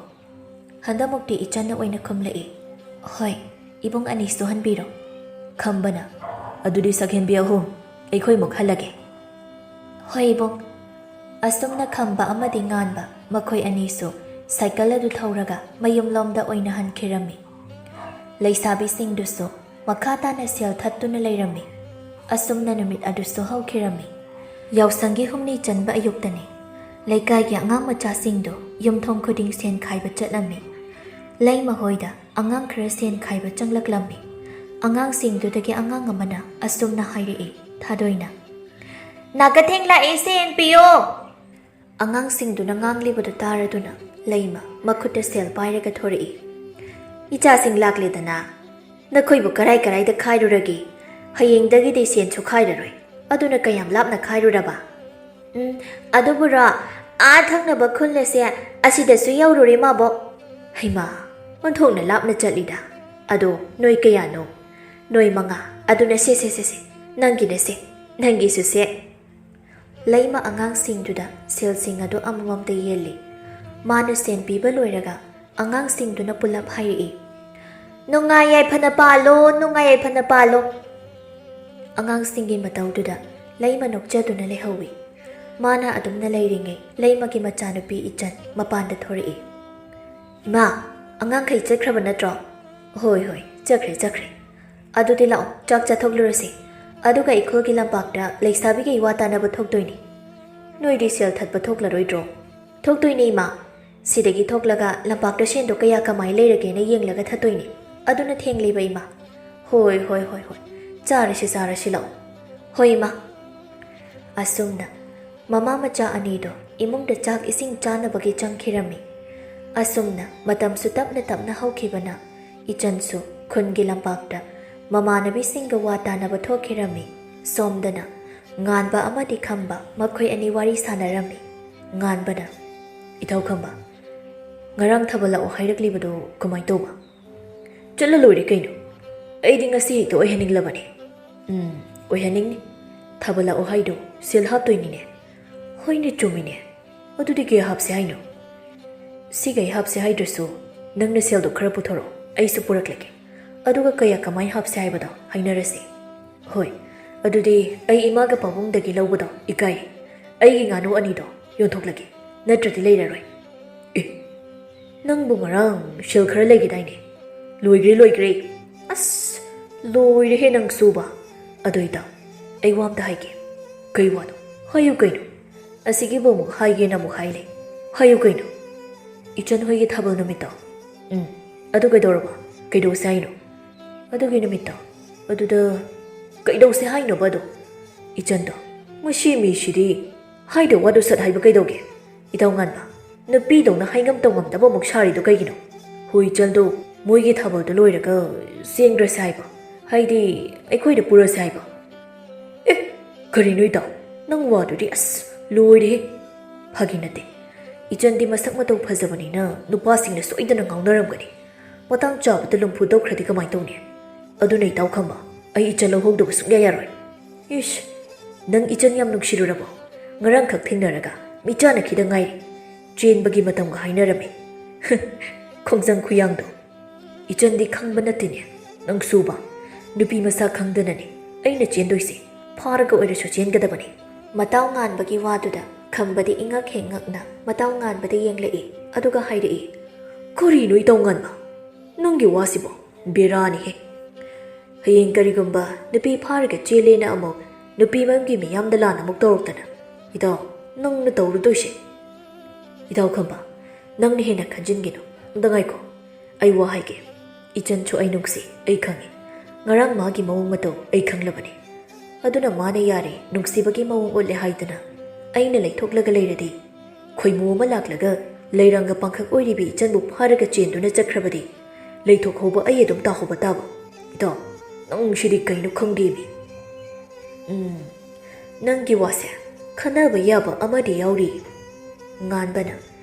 ꯍꯟꯗꯛꯃꯨꯛꯇꯤ ꯏꯆꯟꯅ ꯑꯣꯏꯅ ꯈꯨꯝꯂꯛꯏ꯫ "ꯍꯣꯏ, ꯏꯕꯨꯡ ꯑꯅꯤꯁꯨ ꯍꯟꯕꯤꯔꯣ꯫" ꯈꯝꯕꯅ, "ꯑꯗꯨꯗꯤ ꯁꯛꯍꯦꯟꯕꯤ ꯑꯍꯨꯝ, ꯑꯩꯈꯣꯏ ꯑꯃꯨꯛ ꯍꯜꯂꯒꯦ꯫" "ꯍꯣꯏ ꯏꯕꯨꯡ꯫" ꯑꯁꯨꯝꯅ ꯈꯝꯕ ꯑꯃꯗꯤ ꯉꯥꯟꯕ ꯃꯈꯣꯏ ꯑꯅꯤꯁꯨ ꯁꯥꯏꯀꯜ ꯑꯗꯨ ꯊꯧꯔꯒ ꯃꯌꯨꯝꯂꯣꯝꯗ ꯑꯣꯏꯅ ꯍꯟꯈꯤꯔꯝꯃꯤ꯫ ꯂꯩꯁꯥꯕꯤꯁꯤꯡꯗꯨꯁꯨ ꯃꯈꯥ ꯇꯥꯅ ꯁꯦꯜ ꯊꯠꯇꯨꯅ ꯂꯩꯔꯝꯃꯤ꯫ ꯑꯁꯨꯝꯅ ꯅꯨꯃꯤꯠ ꯑꯗꯨꯁꯨ ꯍꯧꯈꯤꯔꯝꯃꯤ꯫ ꯌꯥꯎꯁꯪꯒꯤ ꯍꯨꯝꯅꯤ ꯆꯟꯕ ꯑꯌꯨꯛꯇꯅꯤ꯫ ꯂꯩꯀꯥꯏꯒꯤ ꯑꯉꯥꯡ ꯃꯆꯥꯁꯤꯡꯗꯨ ꯌꯨꯝꯊꯣꯡ ꯈꯨꯗꯤꯡ ꯁꯦꯟ ꯈꯥꯏꯕ ꯆꯠꯂꯝꯃꯤ꯫ ꯂꯩꯃ ꯍꯣꯏꯗ ꯑꯉꯥꯡ ꯈꯔ ꯁꯦꯟ ꯈꯥꯏꯕ ꯆꯪꯂꯛꯂꯝꯃꯤ꯫ ꯑꯉꯥꯡꯁꯤꯡꯗꯨꯗꯒꯤ ꯑꯉꯥꯡ ꯑꯃꯅ ꯑꯁꯨꯝꯅ ꯍꯥꯏꯔꯛꯏ, ꯊꯥꯗꯣꯏꯅ, "ꯅꯥꯀꯊꯦꯡ ꯂꯥꯛꯑꯦ, ꯁꯦꯟ ꯄꯤꯌꯣ!" ꯑꯉꯥꯡꯁꯤꯡꯗꯨꯅ ꯉꯥꯡꯂꯤꯕꯗꯨ ꯇꯥꯔꯗꯨꯅ ꯂꯩꯃ ꯃꯈꯨꯠꯇ ꯁꯦꯜ ꯄꯥꯏꯔꯒ ꯊꯣꯔꯛꯏ꯫ "ꯏꯆꯥꯁꯤꯡ ꯂꯥꯛꯂꯦꯗꯅ, ꯅꯈꯣꯏꯕꯨ ꯀꯔꯥꯏ ꯀꯔꯥꯏꯗ ꯈꯥꯏꯔꯨꯔꯒꯦ? ꯍꯌꯦꯡꯗꯒꯤꯗꯤ ꯁꯦꯟꯁꯨ ꯈꯥꯏꯔꯔꯣꯏ, ꯑꯗꯨꯅ ꯀꯌꯥꯝ ꯂꯥꯞꯅ ꯈꯥꯏꯔꯨꯔꯕ?" "ꯎꯝ, ꯑꯗꯨꯕꯨꯔꯣ, ꯑꯥ ꯊꯪꯅꯕ ꯈꯨꯜ ꯑꯁꯦ ꯑꯁꯤꯗꯁꯨ ꯌꯧꯔꯨꯔꯦ, ꯃꯥꯕꯣꯛ꯫" "ꯍꯩꯃꯥ, ꯑꯣꯟꯊꯣꯛꯅ ꯂꯥꯞꯅ ꯆꯠꯂꯤꯗ꯫ ꯑꯗꯣ ꯅꯣꯏ ꯀꯌꯥꯅꯣ?" "ꯅꯣꯏ ꯃꯉꯥ꯫ ꯑꯗꯨꯅ ꯁꯦ, ꯁꯦ, ꯁꯦ, ꯁꯦ, ꯅꯪꯒꯤꯅ ꯁꯦ, ꯅꯪꯒꯤꯁꯨ ꯁꯦ꯫" ꯂꯩꯃ ꯑꯉꯥꯡꯁꯤꯡꯗꯨꯗ ꯁꯦꯜꯁꯤꯡ ꯑꯗꯨ ꯑꯃꯃꯝꯇ ꯌꯦꯜꯂꯤ꯫ ꯃꯥꯅ ꯁꯦꯟ ꯄꯤꯕ ꯂꯣꯏꯔꯒ ꯑꯉꯥꯡꯁꯤꯡꯗꯨꯅ ꯄꯨꯂꯞ ꯍꯥꯏꯔꯛꯏ, "ꯅꯨꯡꯉꯥꯏ ꯌꯥꯏꯐꯅ ꯄꯥꯜꯂꯣ, ꯅꯨꯡꯉꯥꯏ ꯌꯥꯏꯐꯅ ꯄꯥꯜꯂꯣ꯫" ꯑꯉꯥꯡꯁꯤꯡꯒꯤ ꯃꯇꯧꯗꯨꯗ ꯂꯩꯃ ꯅꯣꯛꯆꯗꯨꯅ ꯂꯩꯍꯧꯏ꯫ ꯃꯥꯅ ꯑꯗꯨꯝꯅ ꯂꯩꯔꯤꯉꯩ ꯂꯩꯃꯒꯤ ꯃꯆꯥꯅꯨꯄꯤ ꯏꯆꯟ ꯃꯄꯥꯟꯗ ꯊꯣꯔꯛꯏ꯫ "ꯏꯃꯥ, ꯑꯉꯥꯡꯈꯩ ꯆꯠꯈ꯭ꯔꯕ ꯅꯠꯇ꯭ꯔꯣ?" "ꯍꯣꯏ, ꯍꯣꯏ, "ꯆꯠꯈ꯭ꯔꯦ, ꯆꯠꯈ꯭ꯔꯦ꯫ ꯑꯗꯨꯗꯤ ꯂꯥꯛꯑꯣ, ꯆꯥꯛ ꯆꯥꯊꯣꯛꯂꯨꯔꯁꯦ꯫ ꯑꯗꯨꯒ ꯏꯈꯣꯜꯒꯤ ꯂꯝꯄꯥꯛꯇ ꯂꯩꯁꯥꯕꯤꯒꯩ ꯋꯥ ꯇꯥꯅꯕ ꯊꯣꯛꯇꯣꯏꯅꯤ꯫ ꯅꯣꯏꯗꯤ ꯁꯦꯜ ꯊꯠꯄ ꯊꯣꯛꯂꯔꯣꯏꯗ꯭ꯔꯣ?" "ꯊꯣꯛꯇꯣꯏꯅꯦ, ꯏꯃꯥ꯫ ꯁꯤꯗꯒꯤ ꯊꯣꯛꯂꯒ ꯂꯝꯄꯥꯛꯇ ꯁꯦꯟꯗꯣ ꯀꯌꯥ ꯀꯃꯥꯏ ꯂꯩꯔꯒꯦꯅ ꯌꯦꯡꯂꯒ ꯊꯠꯇꯣꯏꯅꯦ꯫ ꯑꯗꯨꯅ ꯊꯦꯡꯂꯦꯕ, ꯏꯃꯥ꯫" "ꯍꯣꯏ, ꯍꯣꯏ, ꯍꯣꯏ, ꯍꯣꯏ꯫ ꯆꯥꯔꯁꯤ, ꯆꯥꯔꯁꯤ, ꯂꯥꯛꯑꯣ꯫" "ꯍꯣꯏ, ꯏꯃꯥ꯫" ꯑꯁꯨꯝꯅ ꯃꯃꯥ ꯃꯆꯥ ꯑꯅꯤꯗꯣ ꯏꯃꯨꯡꯗ ꯆꯥꯛ ꯏꯁꯤꯡ ꯆꯥꯅꯕꯒꯤ ꯆꯪꯈꯤꯔꯝꯃꯤ꯫ ꯑꯁꯨꯝꯅ ꯃꯇꯝꯁꯨ ꯇꯞꯅ ꯇꯞꯅ ꯍꯧꯈꯤꯕꯅ, ꯏꯆꯟꯁꯨ ꯈꯨꯟꯒꯤ ꯂꯝꯄꯥꯛꯇ ꯃꯃꯥꯟꯅꯕꯤꯁꯤꯡꯒ ꯋꯥ ꯇꯥꯅꯕ ꯊꯣꯛꯈꯤꯔꯝꯃꯤ꯫ ꯁꯣꯝꯗꯅ ꯉꯥꯟꯕ ꯑꯃꯗꯤ ꯈꯝꯕ ꯃꯈꯣꯏ ꯑꯅꯤ ꯋꯥꯔꯤ ꯁꯥꯟꯅꯔꯝꯃꯤ꯫ ꯉꯥꯟꯕꯅ, "ꯏꯇꯥꯎ ꯈꯝꯕ, ꯉꯔꯥꯡ ꯊꯥꯕꯜ ꯂꯥꯛꯑꯣ ꯍꯥꯏꯔꯛꯂꯤꯕꯗꯣ ꯀꯃꯥꯏ ꯇꯧꯕ?" "ꯆꯠꯂ ꯂꯣꯏꯔꯦ ꯀꯩꯅꯣ꯫ ꯑꯩꯗꯤ ꯉꯁꯤ ꯍꯦꯛꯇ ꯑꯣꯏꯍꯟꯅꯤꯡꯂꯕꯅꯤ꯫" "ꯎꯝ, ꯑꯣꯏꯍꯟꯅꯤꯡꯅꯤ꯫ ꯊꯥꯕꯜ ꯂꯥꯛꯑꯣ ꯍꯥꯏꯗꯣ ꯁꯦꯜ ꯍꯥꯞꯇꯣꯏꯅꯤꯅꯦ꯫" "ꯍꯣꯏꯅꯦ, ꯆꯨꯝꯃꯤꯅꯦ꯫ ꯑꯗꯨꯗꯤ ꯀꯌꯥ ꯍꯥꯞꯁꯦ ꯍꯥꯏꯅꯣ?" "ꯁꯤꯒꯩ ꯍꯥꯞꯁꯦ ꯍꯥꯏꯗ꯭ꯔꯁꯨ ꯅꯪꯅ ꯁꯦꯜꯗꯣ ꯈꯔ ꯄꯨꯊꯣꯔꯛꯑꯣ, ꯑꯩꯁꯨ ꯄꯨꯔꯛꯂꯒꯦ꯫ ꯑꯗꯨꯒ ꯀꯌꯥ ꯀꯃꯥꯏ ꯍꯥꯞꯁꯦ ꯍꯥꯏꯕꯗꯣ ꯍꯥꯏꯅꯔꯁꯤ꯫" "ꯍꯣꯏ, ꯑꯗꯨꯗꯤ ꯑꯩ ꯏꯃꯥꯒ ꯄꯥꯕꯨꯡꯗꯒꯤ ꯂꯧꯕꯗꯣ ꯏꯀꯥꯏ꯫ ꯑꯩꯒꯤ ꯉꯥꯅꯨ ꯑꯅꯤꯗꯣ ꯌꯣꯟꯊꯣꯛꯂꯒꯦ, ꯅꯠꯇ꯭ꯔꯗꯤ ꯂꯩꯔꯔꯣꯏ꯫" "ꯑꯦ, ꯅꯪꯕꯨ ꯉꯔꯥꯡ ꯁꯦꯜ ꯈꯔ ꯂꯩꯈꯤꯗꯥꯏꯅꯦ?" "ꯂꯣꯏꯈ꯭ꯔꯦ, ꯂꯣꯏꯈ꯭ꯔꯦ꯫" "ꯑꯁ, ꯂꯣꯏꯔꯦꯍꯦ ꯅꯪꯁꯨꯕ꯫ ꯑꯗꯣ ꯏꯇꯥꯎ, ꯑꯩ ꯋꯥ ꯑꯝꯇ ꯍꯥꯏꯒꯦ꯫" "ꯀꯩ ꯋꯥꯅꯣ? ꯍꯥꯏꯌꯨ ꯀꯩꯅꯣ꯫" "ꯑꯁꯤꯒꯤꯕꯨ ꯑꯃꯨꯛ ꯍꯥꯏꯒꯦꯅ ꯑꯃꯨꯛ ꯍꯥꯏ ꯂꯩ꯫" "ꯍꯥꯏꯌꯨ ꯀꯩꯅꯣ꯫" "ꯏꯆꯟ ꯍꯣꯏꯒꯤ ꯊꯥꯕꯜ ꯅꯨꯃꯤꯠꯇꯣ꯫" "ꯎꯝ, ꯑꯗꯨ ꯀꯩꯗꯧꯔꯕ? ꯀꯩꯗꯧꯁꯦ ꯍꯥꯏꯅꯣ?" "ꯑꯗꯨꯒꯤ ꯅꯨꯃꯤꯠꯇꯣ, ꯑꯗꯨꯗ ꯀꯩꯗꯧꯁꯦ ꯍꯥꯏꯅꯣꯕ ꯑꯗꯣ?" ꯏꯆꯟꯗꯣ, "ꯃꯁꯤ ꯃꯤꯁꯤꯗꯤ ꯍꯥꯏꯗ ꯋꯥꯗꯣ ꯁꯠ ꯍꯥꯏꯕ ꯀꯩꯗꯧꯒꯦ? ꯏꯇꯥꯎ ꯉꯥꯟꯕ, ꯅꯨꯄꯤꯗꯧꯅ ꯍꯥꯏꯉꯝ ꯇꯧꯉꯝꯗꯕ ꯑꯃꯨꯛ ꯁꯥꯔꯤꯗꯣ ꯀꯩꯒꯤꯅꯣ? ꯍꯣꯏ, ꯏꯆꯟꯗꯣ ꯃꯣꯏꯒꯤ ꯊꯥꯕꯜꯗꯣ ꯂꯣꯏꯔꯒ ꯆꯦꯟꯈ꯭ꯔꯁꯦ ꯍꯥꯏꯕ, ꯍꯥꯏꯗꯤ ꯑꯩꯈꯣꯏꯗ ꯄꯨꯔꯁꯦ ꯍꯥꯏꯕ꯫" "ꯑꯦ, ꯀꯔꯤꯅꯣ ꯏꯇꯥꯎ, ꯅꯪ ꯋꯥꯗꯨꯗꯤ ꯑꯁ ꯂꯣꯏꯔꯦꯍꯦ!" "ꯐꯥꯒꯤ ꯅꯠꯇꯦ, ꯏꯆꯟꯗꯤ ꯃꯁꯛ ꯃꯇꯧ ꯐꯖꯕꯅꯤꯅ ꯅꯨꯄꯥꯁꯤꯡꯅ ꯁꯣꯏꯗꯅ ꯉꯥꯎꯅꯔꯝꯒꯅꯤ꯫ ꯃꯇꯥꯡ ꯆꯥꯕꯗ ꯂꯨꯝꯐꯨ ꯇꯧꯈ꯭ꯔꯗꯤ ꯀꯃꯥꯏ ꯇꯧꯅꯤ? ꯑꯗꯨꯅ ꯏꯇꯥꯎ ꯈꯝꯕ, ꯑꯩ ꯏꯆꯟ ꯂꯧꯍꯧꯗꯕ ꯁꯨꯡꯌꯥ ꯌꯥꯔꯣꯏ꯫" "ꯏꯁ, ꯅꯪ ꯏꯆꯟ ꯌꯥꯝ ꯅꯨꯡꯁꯤꯔꯨꯔꯕꯣ? ꯉꯔꯥꯡꯈꯛ ꯊꯦꯡꯅꯔꯒ ꯃꯤꯆꯥꯟꯅꯈꯤꯗ ꯉꯥꯏꯔꯤ꯫ ꯆꯦꯟꯕꯒꯤ ꯃꯇꯝꯒ ꯍꯥꯏꯅꯔꯝꯃꯤ꯫" "ꯈꯣꯡꯖꯪ ꯈꯨꯌꯥꯡꯗꯣ ꯏꯆꯟꯗꯤ ꯈꯪꯕ ꯅꯠꯇꯦꯅꯦ꯫ ꯅꯪꯁꯨꯕ, ꯅꯨꯄꯤ ꯃꯁꯥ ꯈꯪꯗꯅꯅꯦ ꯑꯩꯅ ꯆꯦꯟꯗꯣꯏꯁꯦ꯫ ꯐꯥꯔꯒ ꯑꯣꯏꯔꯁꯨ ꯆꯦꯟꯒꯗꯕꯅꯤ꯫" ꯃꯇꯥꯎ ꯉꯥꯟꯕꯒꯤ ꯋꯥꯗꯨꯗ ꯈꯝꯕꯗꯤ ꯏꯉꯛ ꯍꯦꯛ ꯉꯛꯅ ꯃꯇꯥꯎ ꯉꯥꯟꯕꯗ ꯌꯦꯡꯂꯛꯏ, ꯑꯗꯨꯒ ꯍꯥꯏꯔꯛꯏ, "ꯀꯔꯤꯅꯣ ꯏꯇꯥꯎ ꯉꯥꯟꯕ? ꯅꯪꯒꯤ ꯋꯥꯁꯤꯕꯣ?" ꯕꯦꯔꯥꯅꯤꯍꯦ꯫ ꯍꯌꯦꯡ ꯀꯔꯤꯒꯨꯝꯕ ꯅꯨꯄꯤ ꯐꯥꯔꯒ ꯆꯦꯜꯂꯦꯅ ꯑꯃꯨꯛ ꯅꯨꯄꯤ ꯃꯌꯨꯝꯒꯤ ꯃꯤꯌꯥꯝꯗ ꯂꯥꯟ ꯑꯃꯨꯛ ꯇꯧꯔꯛꯇꯅ, ꯏꯇꯥꯎ, ꯅꯪꯅ ꯇꯧꯔꯨꯗꯣꯏꯁꯦ? ꯏꯇꯥꯎ ꯈꯝꯕ, ꯅꯪꯅ ꯍꯦꯟꯅ ꯈꯟꯖꯤꯟꯒꯤꯅꯨ꯫ ꯑꯝꯇ ꯉꯥꯏꯈꯣ, ꯑꯩ ꯋꯥ ꯍꯥꯏꯒꯦ꯫ ꯏꯆꯟꯁꯨ ꯑꯩ ꯅꯨꯡꯁꯤ, ꯑꯩ ꯈꯪꯉꯤ꯫ ꯉꯔꯥꯡ ꯃꯥꯒꯤ ꯃꯑꯣꯡ ꯃꯇꯧ ꯑꯩ ꯈꯪꯂꯕꯅꯤ꯫ ꯑꯗꯨꯅ ꯃꯥꯅ ꯌꯥꯔꯦ, ꯅꯨꯡꯁꯤꯕꯒꯤ ꯃꯑꯣꯡ ꯎꯠꯂꯦ ꯍꯥꯏꯗꯅ ꯑꯩꯅ ꯂꯩꯊꯣꯛꯂꯒ ꯂꯩꯔꯗꯤ, ꯈꯣꯏꯃꯨ ꯑꯃ ꯂꯥꯛꯂꯒ ꯂꯩꯔꯪꯒ ꯄꯥꯡꯈꯛ ꯑꯣꯏꯔꯤꯕꯤ ꯏꯆꯟꯕꯨ ꯐꯥꯔꯒ ꯆꯦꯟꯗꯨꯅ ꯆꯠꯈ꯭ꯔꯕꯗꯤ, ꯂꯩꯊꯣꯛꯍꯧꯕ ꯑꯩ ꯑꯗꯨꯝ ꯇꯥꯍꯧꯕ ꯇꯥꯕ꯫ ꯏꯇꯥꯎ, ꯅꯪ ꯁꯤꯗꯤ ꯀꯩꯅꯣ ꯈꯪꯗꯦꯃꯤ꯫ ꯎꯝ, ꯅꯪꯒꯤ ꯋꯥꯁꯦ ꯈꯟꯅꯕ ꯌꯥꯕ ꯑꯃꯗꯤ ꯌꯥꯎꯔꯤ꯫ ꯉꯥꯟꯕꯅ,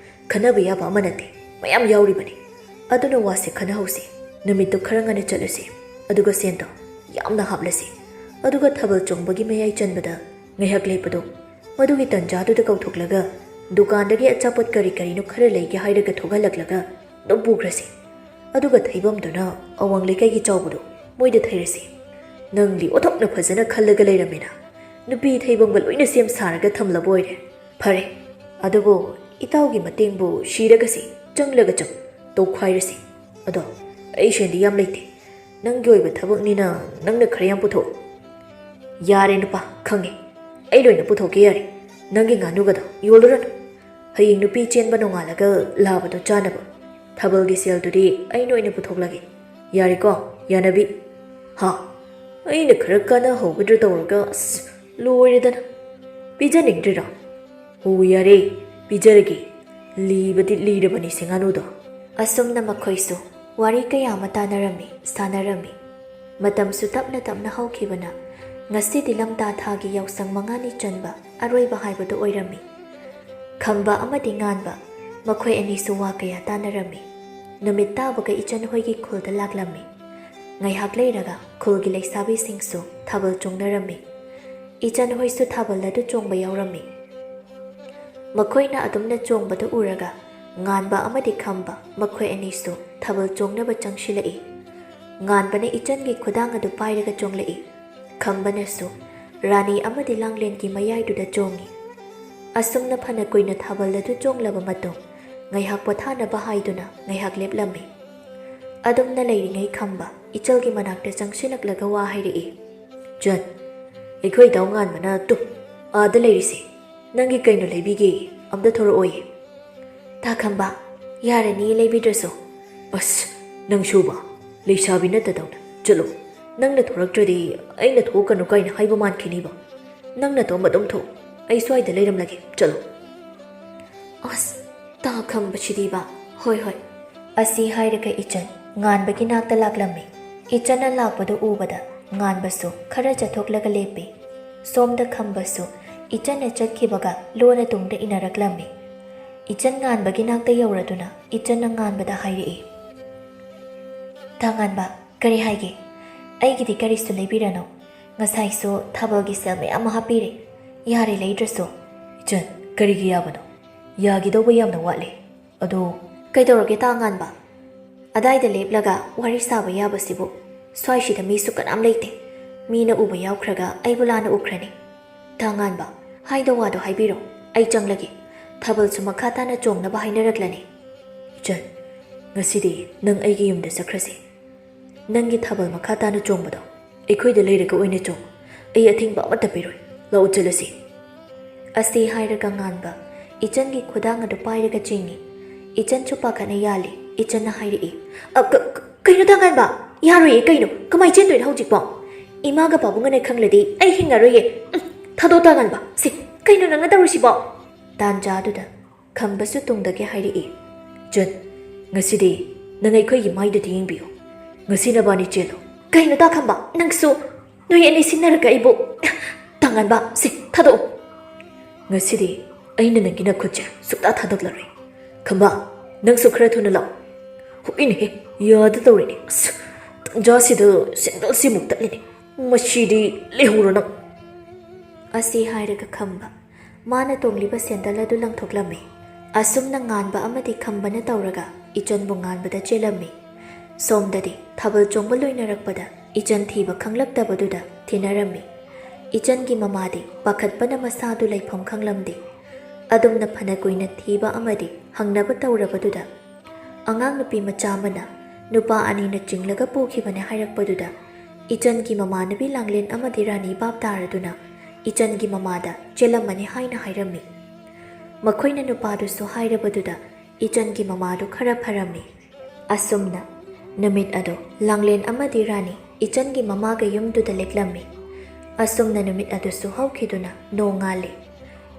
ꯈꯟꯅꯕ ꯌꯥꯕ ꯑꯃ ꯅꯠꯇꯦ, ꯃꯌꯥꯝ ꯌꯥꯎꯔꯤꯕꯅꯤ꯫ ꯑꯗꯨꯅ ꯋꯥꯁꯦ ꯈꯟꯅꯍꯧꯁꯤ꯫ ꯅꯨꯃꯤꯠꯇꯨ ꯈꯔ ꯉꯟꯅ ꯆꯠꯂꯁꯤ, ꯑꯗꯨꯒ ꯁꯦꯟꯗꯣ ꯌꯥꯝꯅ ꯍꯥꯞꯂꯁꯤ꯫ ꯑꯗꯨꯒ ꯊꯥꯕꯜ ꯆꯣꯡꯕꯒꯤ ꯃꯌꯥꯏ ꯆꯟꯕꯗ ꯉꯥꯏꯍꯥꯛ ꯂꯦꯞꯄꯗꯣ, ꯃꯗꯨꯒꯤ ꯇꯟꯖꯥꯗꯨꯗ ꯀꯧꯊꯣꯛꯂꯒ ꯗꯨꯀꯥꯟꯗꯒꯤ ꯑꯆꯥꯄꯣꯠ ꯀꯔꯤ ꯀꯔꯤꯅꯣ ꯈꯔ ꯂꯩꯒꯦ ꯍꯥꯏꯔꯒ ꯊꯣꯛꯍꯜꯂꯛꯂꯒ ꯑꯗꯨꯝ ꯄꯨꯈ꯭ꯔꯁꯤ꯫ ꯑꯗꯨꯒ ꯊꯩꯐꯝꯗꯨꯅ ꯑꯋꯥꯡ ꯂꯩꯀꯥꯏꯒꯤ ꯆꯥꯎꯕꯗꯣ, ꯃꯣꯏꯗ ꯊꯩꯔꯁꯤ꯫ ꯅꯪꯗꯤ ꯑꯣꯟꯊꯣꯛꯅ ꯐꯖꯅ ꯈꯜꯂꯒ ꯂꯩꯔꯝꯃꯦꯅ꯫ ꯅꯨꯄꯤ ꯊꯩꯐꯝꯒ ꯂꯣꯏꯅ ꯁꯦꯝ ꯁꯥꯔꯒ ꯊꯝꯂꯕ ꯑꯣꯏꯔꯦ꯫ ꯐꯔꯦ, ꯑꯗꯨꯕꯨ ꯏꯇꯥꯎꯒꯤ ꯃꯇꯦꯡꯕꯨ ꯁꯤꯔꯒꯁꯤ ꯆꯪꯂꯒ ꯆꯪ ꯇꯧꯈꯥꯏꯔꯁꯤ꯫ ꯑꯗꯣ ꯑꯩ ꯁꯦꯟꯗꯤ ꯌꯥꯝ ꯂꯩꯇꯦ꯫ ꯅꯪꯒꯤ ꯑꯣꯏꯕ ꯊꯕꯛꯅꯤꯅ ꯅꯪꯅ ꯈꯔ ꯌꯥꯝ ꯄꯨꯊꯣꯛꯎ꯫ ꯌꯥꯔꯦ ꯅꯨꯄꯥ, ꯈꯪꯉꯦ꯫ ꯑꯩ ꯂꯣꯏꯅ ꯄꯨꯊꯣꯛꯀꯦ ꯌꯥꯔꯦ꯫ ꯅꯪꯒꯤ ꯉꯥꯅꯨꯒꯗꯣ ꯌꯣꯜꯂꯨꯔꯅꯨ꯫ ꯍꯌꯦꯡ ꯅꯨꯄꯤ ꯆꯦꯟꯕ ꯅꯣꯡꯉꯥꯜꯂꯒ ꯂꯥꯕꯗꯣ ꯆꯥꯅꯕ ꯊꯥꯕꯜꯒꯤ ꯁꯦꯜꯗꯨꯗꯤ ꯑꯩꯅ ꯑꯣꯏꯅ ꯄꯨꯊꯣꯛꯂꯒꯦ꯫ ꯌꯥꯔꯦꯀꯣ, ꯌꯥꯅꯕꯤ? ꯍꯥ? ꯑꯩꯅ ꯈꯔ ꯀꯥꯟꯅꯍꯧꯒꯗ꯭ꯔꯥ ꯇꯧꯔꯒ, ꯑꯁ, ꯂꯣꯏꯔꯦꯗꯅ꯫ ꯄꯤꯖꯅꯤꯡꯗ꯭ꯔꯤꯔꯣ? ꯍꯣ, ꯌꯥꯔꯦ, ꯄꯤꯖꯔꯒꯦ꯫ ꯂꯤꯕꯗꯤ ꯂꯤꯔꯕꯅꯤ ꯁꯤ ꯉꯥꯅꯨꯗꯣ꯫ ꯑꯁꯨꯝꯅ ꯃꯈꯣꯏꯁꯨ ꯋꯥꯔꯤ ꯀꯌꯥ ꯑꯃ ꯇꯥꯅꯔꯝꯃꯤ, ꯁꯥꯟꯅꯔꯝꯃꯤ꯫ ꯃꯇꯝꯁꯨ ꯇꯞꯅ ꯇꯞꯅ ꯍꯧꯈꯤꯕꯅ ꯉꯁꯤꯗꯤ ꯂꯝꯇꯥ ꯊꯥꯒꯤ ꯌꯥꯎꯁꯪ ꯃꯉꯥꯅꯤ ꯆꯟꯕ ꯑꯔꯣꯏꯕ ꯍꯥꯏꯕꯗꯨ ꯑꯣꯏꯔꯝꯃꯤ꯫ ꯈꯝꯕ ꯑꯃꯗꯤ ꯉꯥꯟꯕ, ꯃꯈꯣꯏ ꯑꯅꯤꯁꯨ ꯋꯥ ꯀꯌꯥ ꯇꯥꯅꯔꯝꯃꯤ꯫ ꯅꯨꯃꯤꯠ ꯇꯥꯕꯒ ꯏꯆꯟ ꯍꯣꯏꯒꯤ ꯈꯨꯜꯗ ꯂꯥꯛꯂꯝꯃꯤ꯫ ꯉꯥꯏꯍꯥꯛ ꯂꯩꯔꯒ ꯈꯨꯜꯒꯤ ꯂꯩꯁꯥꯕꯤꯁꯤꯡꯁꯨ ꯊꯥꯕꯜ ꯆꯣꯡꯅꯔꯝꯃꯤ꯫ ꯏꯆꯟ ꯍꯣꯏꯁꯨ ꯊꯥꯕꯜ ꯑꯗꯨ ꯆꯣꯡꯕ ꯌꯥꯎꯔꯝꯃꯤ꯫ ꯃꯈꯣꯏꯅ ꯑꯗꯨꯝꯅ ꯆꯣꯡꯕꯗꯨ ꯎꯔꯒ ꯉꯥꯟꯕ ꯑꯃꯗꯤ ꯈꯝꯕ ꯃꯈꯣꯏ ꯑꯅꯤꯁꯨ ꯊꯥꯕꯜ ꯆꯣꯡꯅꯕ ꯆꯪꯁꯤꯜꯂꯛꯏ꯫ ꯉꯥꯟꯕꯅ ꯏꯆꯟꯒꯤ ꯈꯨꯗꯥꯡ ꯑꯗꯨ ꯄꯥꯏꯔꯒ ꯆꯣꯡꯂꯛꯏ꯫ ꯈꯝꯕꯅꯁꯨ ꯔꯥꯅꯤ ꯑꯃꯗꯤ ꯂꯥꯡꯂꯦꯟꯒꯤ ꯃꯌꯥꯏꯗꯨꯗ ꯆꯣꯡꯉꯤ꯫ ꯑꯁꯨꯝꯅ ꯐꯅ ꯀꯨꯏꯅ ꯊꯥꯕꯜ ꯑꯗꯨ ꯆꯣꯡꯂꯕ ꯃꯇꯨꯡ, ꯉꯥꯏꯍꯥꯛ ꯄꯣꯊꯥꯅꯕ ꯍꯥꯏꯗꯨꯅ ꯉꯥꯏꯍꯥꯛ ꯂꯦꯞꯂꯝꯃꯤ꯫ ꯑꯗꯨꯝꯅ ꯂꯩꯔꯤꯉꯩ ꯈꯝꯕ ꯏꯆꯜꯒꯤ ꯃꯅꯥꯛꯇ ꯆꯪꯁꯤꯜꯂꯛꯂꯒ ꯋꯥ ꯍꯥꯏꯔꯛꯏ꯫ "ꯏꯆꯟ, ꯑꯩꯈꯣꯏ ꯗꯥꯎ ꯉꯥꯟꯕꯅ ꯇꯨ ꯑꯥꯗ ꯂꯩꯔꯤꯁꯦ꯫ ꯅꯪꯒꯤ ꯀꯩꯅꯣ ꯂꯩꯕꯤꯒꯦ, ꯑꯝꯇ ꯊꯣꯔꯛꯑꯣꯌꯦ꯫" "ꯇꯥ ꯈꯝꯕ, ꯌꯥꯔꯅꯤ ꯂꯩꯕꯤꯗ꯭ꯔꯁꯨ꯫" "ꯑꯁ, ꯅꯪꯁꯨꯕ, ꯂꯩꯁꯥꯕꯤ ꯅꯠꯇꯗꯧꯅ꯫ ꯆꯠꯂꯣ, ꯅꯪꯅ ꯊꯣꯔꯛꯇ꯭ꯔꯗꯤ ꯑꯩꯅ ꯊꯣꯛꯀꯅꯨ ꯀꯥꯏꯅ ꯍꯥꯏꯕ ꯃꯥꯟꯈꯤꯅꯤꯕ꯫ ꯅꯪ ꯅꯇꯣꯝ ꯑꯗꯨꯝ ꯊꯣꯛ, ꯑꯩ ꯁ꯭ꯋꯥꯏꯗ ꯂꯩꯔꯝꯂꯒꯦ, ꯆꯠꯂꯣ꯫" "ꯑꯁ, ꯇꯥ ꯈꯝꯕꯁꯤꯗꯤꯕ꯫ ꯍꯣꯏ, ꯍꯣꯏ꯫" ꯑꯁꯤ ꯍꯥꯏꯔꯒ ꯏꯆꯟ ꯉꯥꯟꯕꯒꯤ ꯅꯥꯛꯇ ꯂꯥꯛꯂꯝꯃꯤ꯫ ꯏꯆꯟꯅ ꯂꯥꯛꯄꯗꯨ ꯎꯕꯗ ꯉꯥꯟꯕꯁꯨ ꯈꯔ ꯆꯠꯊꯣꯛꯂꯒ ꯂꯦꯞꯄꯤ꯫ ꯁꯣꯝꯗ ꯈꯝꯕꯁꯨ ꯏꯆꯟꯅ ꯆꯠꯈꯤꯕꯒ ꯂꯣꯟꯅ ꯇꯨꯡꯗ ꯏꯟꯅꯔꯛꯂꯝꯃꯤ꯫ ꯏꯆꯟ ꯉꯥꯟꯕꯒꯤ ꯅꯥꯛꯇ ꯌꯧꯔꯗꯨꯅ ꯏꯆꯟꯅ ꯉꯥꯟꯕꯗ ꯍꯥꯏꯔꯛꯏ, "ꯇꯥ ꯉꯥꯟꯕ, ꯀꯔꯤ ꯍꯥꯏꯒꯦ? ꯑꯩꯒꯤꯗꯤ ꯀꯔꯤꯁꯨ ꯂꯩꯕꯤꯔꯅꯨ꯫ ꯉꯁꯥꯏꯁꯨ ꯊꯥꯕꯜꯒꯤ ꯁꯦꯜ ꯃꯌꯥꯝ ꯑꯃ ꯍꯥꯞꯄꯤꯔꯦ꯫ ꯌꯥꯔꯦ ꯂꯩꯗ꯭ꯔꯁꯨ꯫" "ꯏꯆꯟ, ꯀꯔꯤꯒꯤ ꯌꯥꯕꯅꯣ? ꯌꯥꯒꯤꯗꯧꯕ ꯌꯥꯝꯅ ꯋꯥꯠꯂꯤ꯫ ꯑꯗꯣ" "ꯀꯩꯗꯧꯔꯒꯦ ꯇꯥ ꯉꯥꯟꯕ? ꯑꯗꯥꯏꯗ ꯂꯦꯞꯂꯒ ꯋꯥꯔꯤ ꯁꯥꯕ ꯌꯥꯕꯁꯤꯕꯨ? ꯁ꯭ꯋꯥꯏꯁꯤꯗ ꯃꯤꯁꯨ ꯀꯅꯥꯝ ꯂꯩꯇꯦ꯫ ꯃꯤꯅ ꯎꯕ ꯌꯥꯎꯈ꯭ꯔꯒ ꯑꯩꯕꯨ ꯂꯥꯟꯅ ꯎꯈ꯭ꯔꯅꯤ꯫ ꯇꯥ ꯉꯥꯟꯕ, ꯍꯥꯏꯗꯧ ꯋꯥꯗꯣ ꯍꯥꯏꯕꯤꯔꯣ꯫ ꯑꯩ ꯆꯪꯂꯒꯦ꯫ ꯊꯥꯕꯜꯁꯨ ꯃꯈꯥ ꯇꯥꯅ ꯆꯣꯡꯅꯕ ꯍꯥꯏꯅꯔꯛꯂꯅꯤ꯫" "ꯏꯆꯟ, ꯉꯁꯤꯗꯤ ꯅꯪ ꯑꯩꯒꯤ ꯌꯨꯝꯗ ꯆꯠꯈ꯭ꯔꯁꯤ꯫ ꯅꯪꯒꯤ ꯊꯥꯕꯜ ꯃꯈꯥ ꯇꯥꯅ ꯆꯣꯡꯕꯗꯣ ꯑꯩꯈꯣꯏꯗ ꯂꯩꯔꯒ ꯑꯣꯏꯅ ꯆꯣꯡꯉꯨ꯫ ꯑꯩ ꯑꯊꯤꯡꯕ ꯑꯃꯠꯇ ꯄꯤꯔꯣꯏ꯫ ꯂꯥꯛꯑꯣ, ꯆꯠꯂꯁꯤ꯫" ꯑꯁꯤ ꯍꯥꯏꯔꯒ ꯉꯥꯟꯕ ꯏꯆꯟꯒꯤ ꯈꯨꯗꯥꯡ ꯑꯗꯨ ꯄꯥꯏꯔꯒ ꯆꯤꯡꯏ꯫ ꯏꯆꯟꯁꯨ ꯄꯥꯈꯠꯅ ꯌꯥꯜꯂꯤ꯫ ꯏꯆꯟꯅ ꯍꯥꯏꯔꯛꯏ, "ꯑ, ꯀ-, ꯀ-, ꯀꯩꯅꯣ ꯇꯥ ꯉꯥꯟꯕ? ꯌꯥꯔꯣꯏꯌꯦ, ꯀꯩꯅꯣ? ꯀꯃꯥꯏ ꯆꯦꯟꯗꯣꯏꯅꯣ ꯍꯧꯖꯤꯛꯄꯣ? ꯏꯃꯥꯒ ꯄꯥꯕꯨꯡꯒꯅ ꯈꯪꯂꯗꯤ ꯑꯩ ꯍꯤꯡꯉꯔꯣꯏꯌꯦ꯫ ꯎꯝ, ꯊꯥꯗꯣꯛ ꯇꯥ ꯉꯥꯟꯕ꯫ ꯁꯤ, ꯀꯩꯅꯣ ꯅꯪꯅ ꯇꯧꯔꯤꯁꯤꯕꯣ?" ꯇꯥꯟꯖꯥꯗꯨꯗ ꯈꯝꯕꯁꯨ ꯇꯨꯡꯗꯒꯤ ꯍꯥꯏꯔꯛꯏ, "ꯏꯆꯟ, ꯉꯁꯤꯗꯤ ꯅꯪ ꯑꯩꯈꯣꯏꯒꯤ ꯃꯥꯏꯗꯨꯗꯤ ꯌꯦꯡꯕꯤꯌꯨ꯫ ꯉꯁꯤ ꯅꯕꯥꯅꯤ ꯆꯦꯜꯂꯣ꯫" "ꯀꯩꯅꯣ ꯇꯥ ꯈꯝꯕ, ꯅꯪꯁꯨ? ꯅꯣꯏ ꯑꯅꯤ ꯁꯤꯟꯅꯔꯒ ꯑꯩꯕꯨ?" "ꯇꯥ ꯉꯥꯟꯕ, ꯁꯤ, ꯊꯥꯗꯣꯛꯑꯣ꯫ ꯉꯁꯤꯗꯤ ꯑꯩꯅ ꯅꯪꯒꯤ ꯅꯈꯨꯠꯁꯦ ꯁꯨꯛꯊꯥ ꯊꯥꯗꯣꯛꯂꯔꯣꯏ꯫ ꯈꯝꯕ, ꯅꯪꯁꯨ ꯈꯔ ꯊꯨꯅ ꯂꯥꯛꯑꯣ꯫" "ꯍꯣꯏꯅꯦꯍꯦ, ꯌꯥꯗ ꯇꯧꯔꯤꯅꯦ꯫ ꯑꯁ, ꯇꯥꯟꯖꯥꯁꯤꯗ ꯁꯦꯟꯗꯜꯁꯤꯃꯨꯛ ꯇꯠꯂꯤꯅꯦ꯫ ꯃꯁꯤꯗꯤ ꯂꯩꯍꯧꯔꯣ ꯅꯪ꯫" ꯑꯁꯤ ꯍꯥꯏꯔꯒ ꯈꯝꯕ ꯃꯥꯅ ꯇꯣꯡꯂꯤꯕ ꯁꯦꯟꯗꯜ ꯑꯗꯨ ꯂꯪꯊꯣꯛꯂꯝꯃꯤ꯫ ꯑꯁꯨꯝꯅ ꯉꯥꯟꯕ ꯑꯃꯗꯤ ꯈꯝꯕꯅ ꯇꯧꯔꯒ ꯏꯆꯟꯕꯨ ꯉꯥꯟꯕꯗ ꯆꯦꯜꯂꯝꯃꯤ꯫ ꯁꯣꯝꯗꯗꯤ ꯊꯥꯕꯜ ꯆꯣꯡꯕ ꯂꯣꯏꯅꯔꯛꯄꯗ ꯏꯆꯟ ꯊꯤꯕ ꯈꯪꯂꯛꯇꯕꯗꯨꯗ ꯊꯤꯅꯔꯝꯃꯤ꯫ ꯏꯆꯟꯒꯤ ꯃꯃꯥꯗꯤ ꯄꯥꯈꯠꯄꯅ ꯃꯁꯥꯗꯨ ꯂꯩꯐꯝ ꯈꯪꯂꯝꯗꯦ꯫ ꯑꯗꯨꯝꯅ ꯐꯅ ꯀꯨꯏꯅ ꯊꯤꯕ ꯑꯃꯗꯤ ꯍꯪꯅꯕ ꯇꯧꯔꯕꯗꯨꯗ ꯑꯉꯥꯡ ꯅꯨꯄꯤ ꯃꯆꯥ ꯑꯃꯅ ꯅꯨꯄꯥ ꯑꯅꯤꯅ ꯆꯤꯡꯂꯒ ꯄꯨꯈꯤꯕꯅꯦ ꯍꯥꯏꯔꯛꯄꯗꯨꯗ ꯏꯆꯟꯒꯤ ꯃꯃꯥꯟꯅꯕꯤ ꯂꯥꯡꯂꯦꯟ ꯑꯃꯗꯤ ꯔꯥꯅꯤ ꯚꯥꯞ ꯇꯥꯔꯗꯨꯅ ꯏꯆꯟꯒꯤ ꯃꯃꯥꯗ ꯆꯦꯜꯂꯝꯃꯅꯤ ꯍꯥꯏꯅ ꯍꯥꯏꯔꯝꯃꯤ꯫ ꯃꯈꯣꯏꯅ ꯅꯨꯄꯥꯗꯨꯁꯨ ꯍꯥꯏꯔꯕꯗꯨꯗ ꯏꯆꯟꯒꯤ ꯃꯃꯥꯗꯨ ꯈꯔ ꯐꯔꯝꯃꯤ꯫ ꯑꯁꯨꯝꯅ ꯅꯨꯃꯤꯠ ꯑꯗꯣ ꯂꯥꯡꯂꯦꯟ ꯑꯃꯗꯤ ꯔꯥꯅꯤ ꯏꯆꯟꯒꯤ ꯃꯃꯥꯒ ꯌꯨꯝꯗꯨꯗ ꯂꯦꯛꯂꯝꯃꯤ꯫ ꯑꯁꯨꯝꯅ ꯅꯨꯃꯤꯠ ꯑꯗꯨꯁꯨ ꯍꯧꯈꯤꯗꯨꯅ ꯅꯣꯡꯉꯥꯜꯂꯤ꯫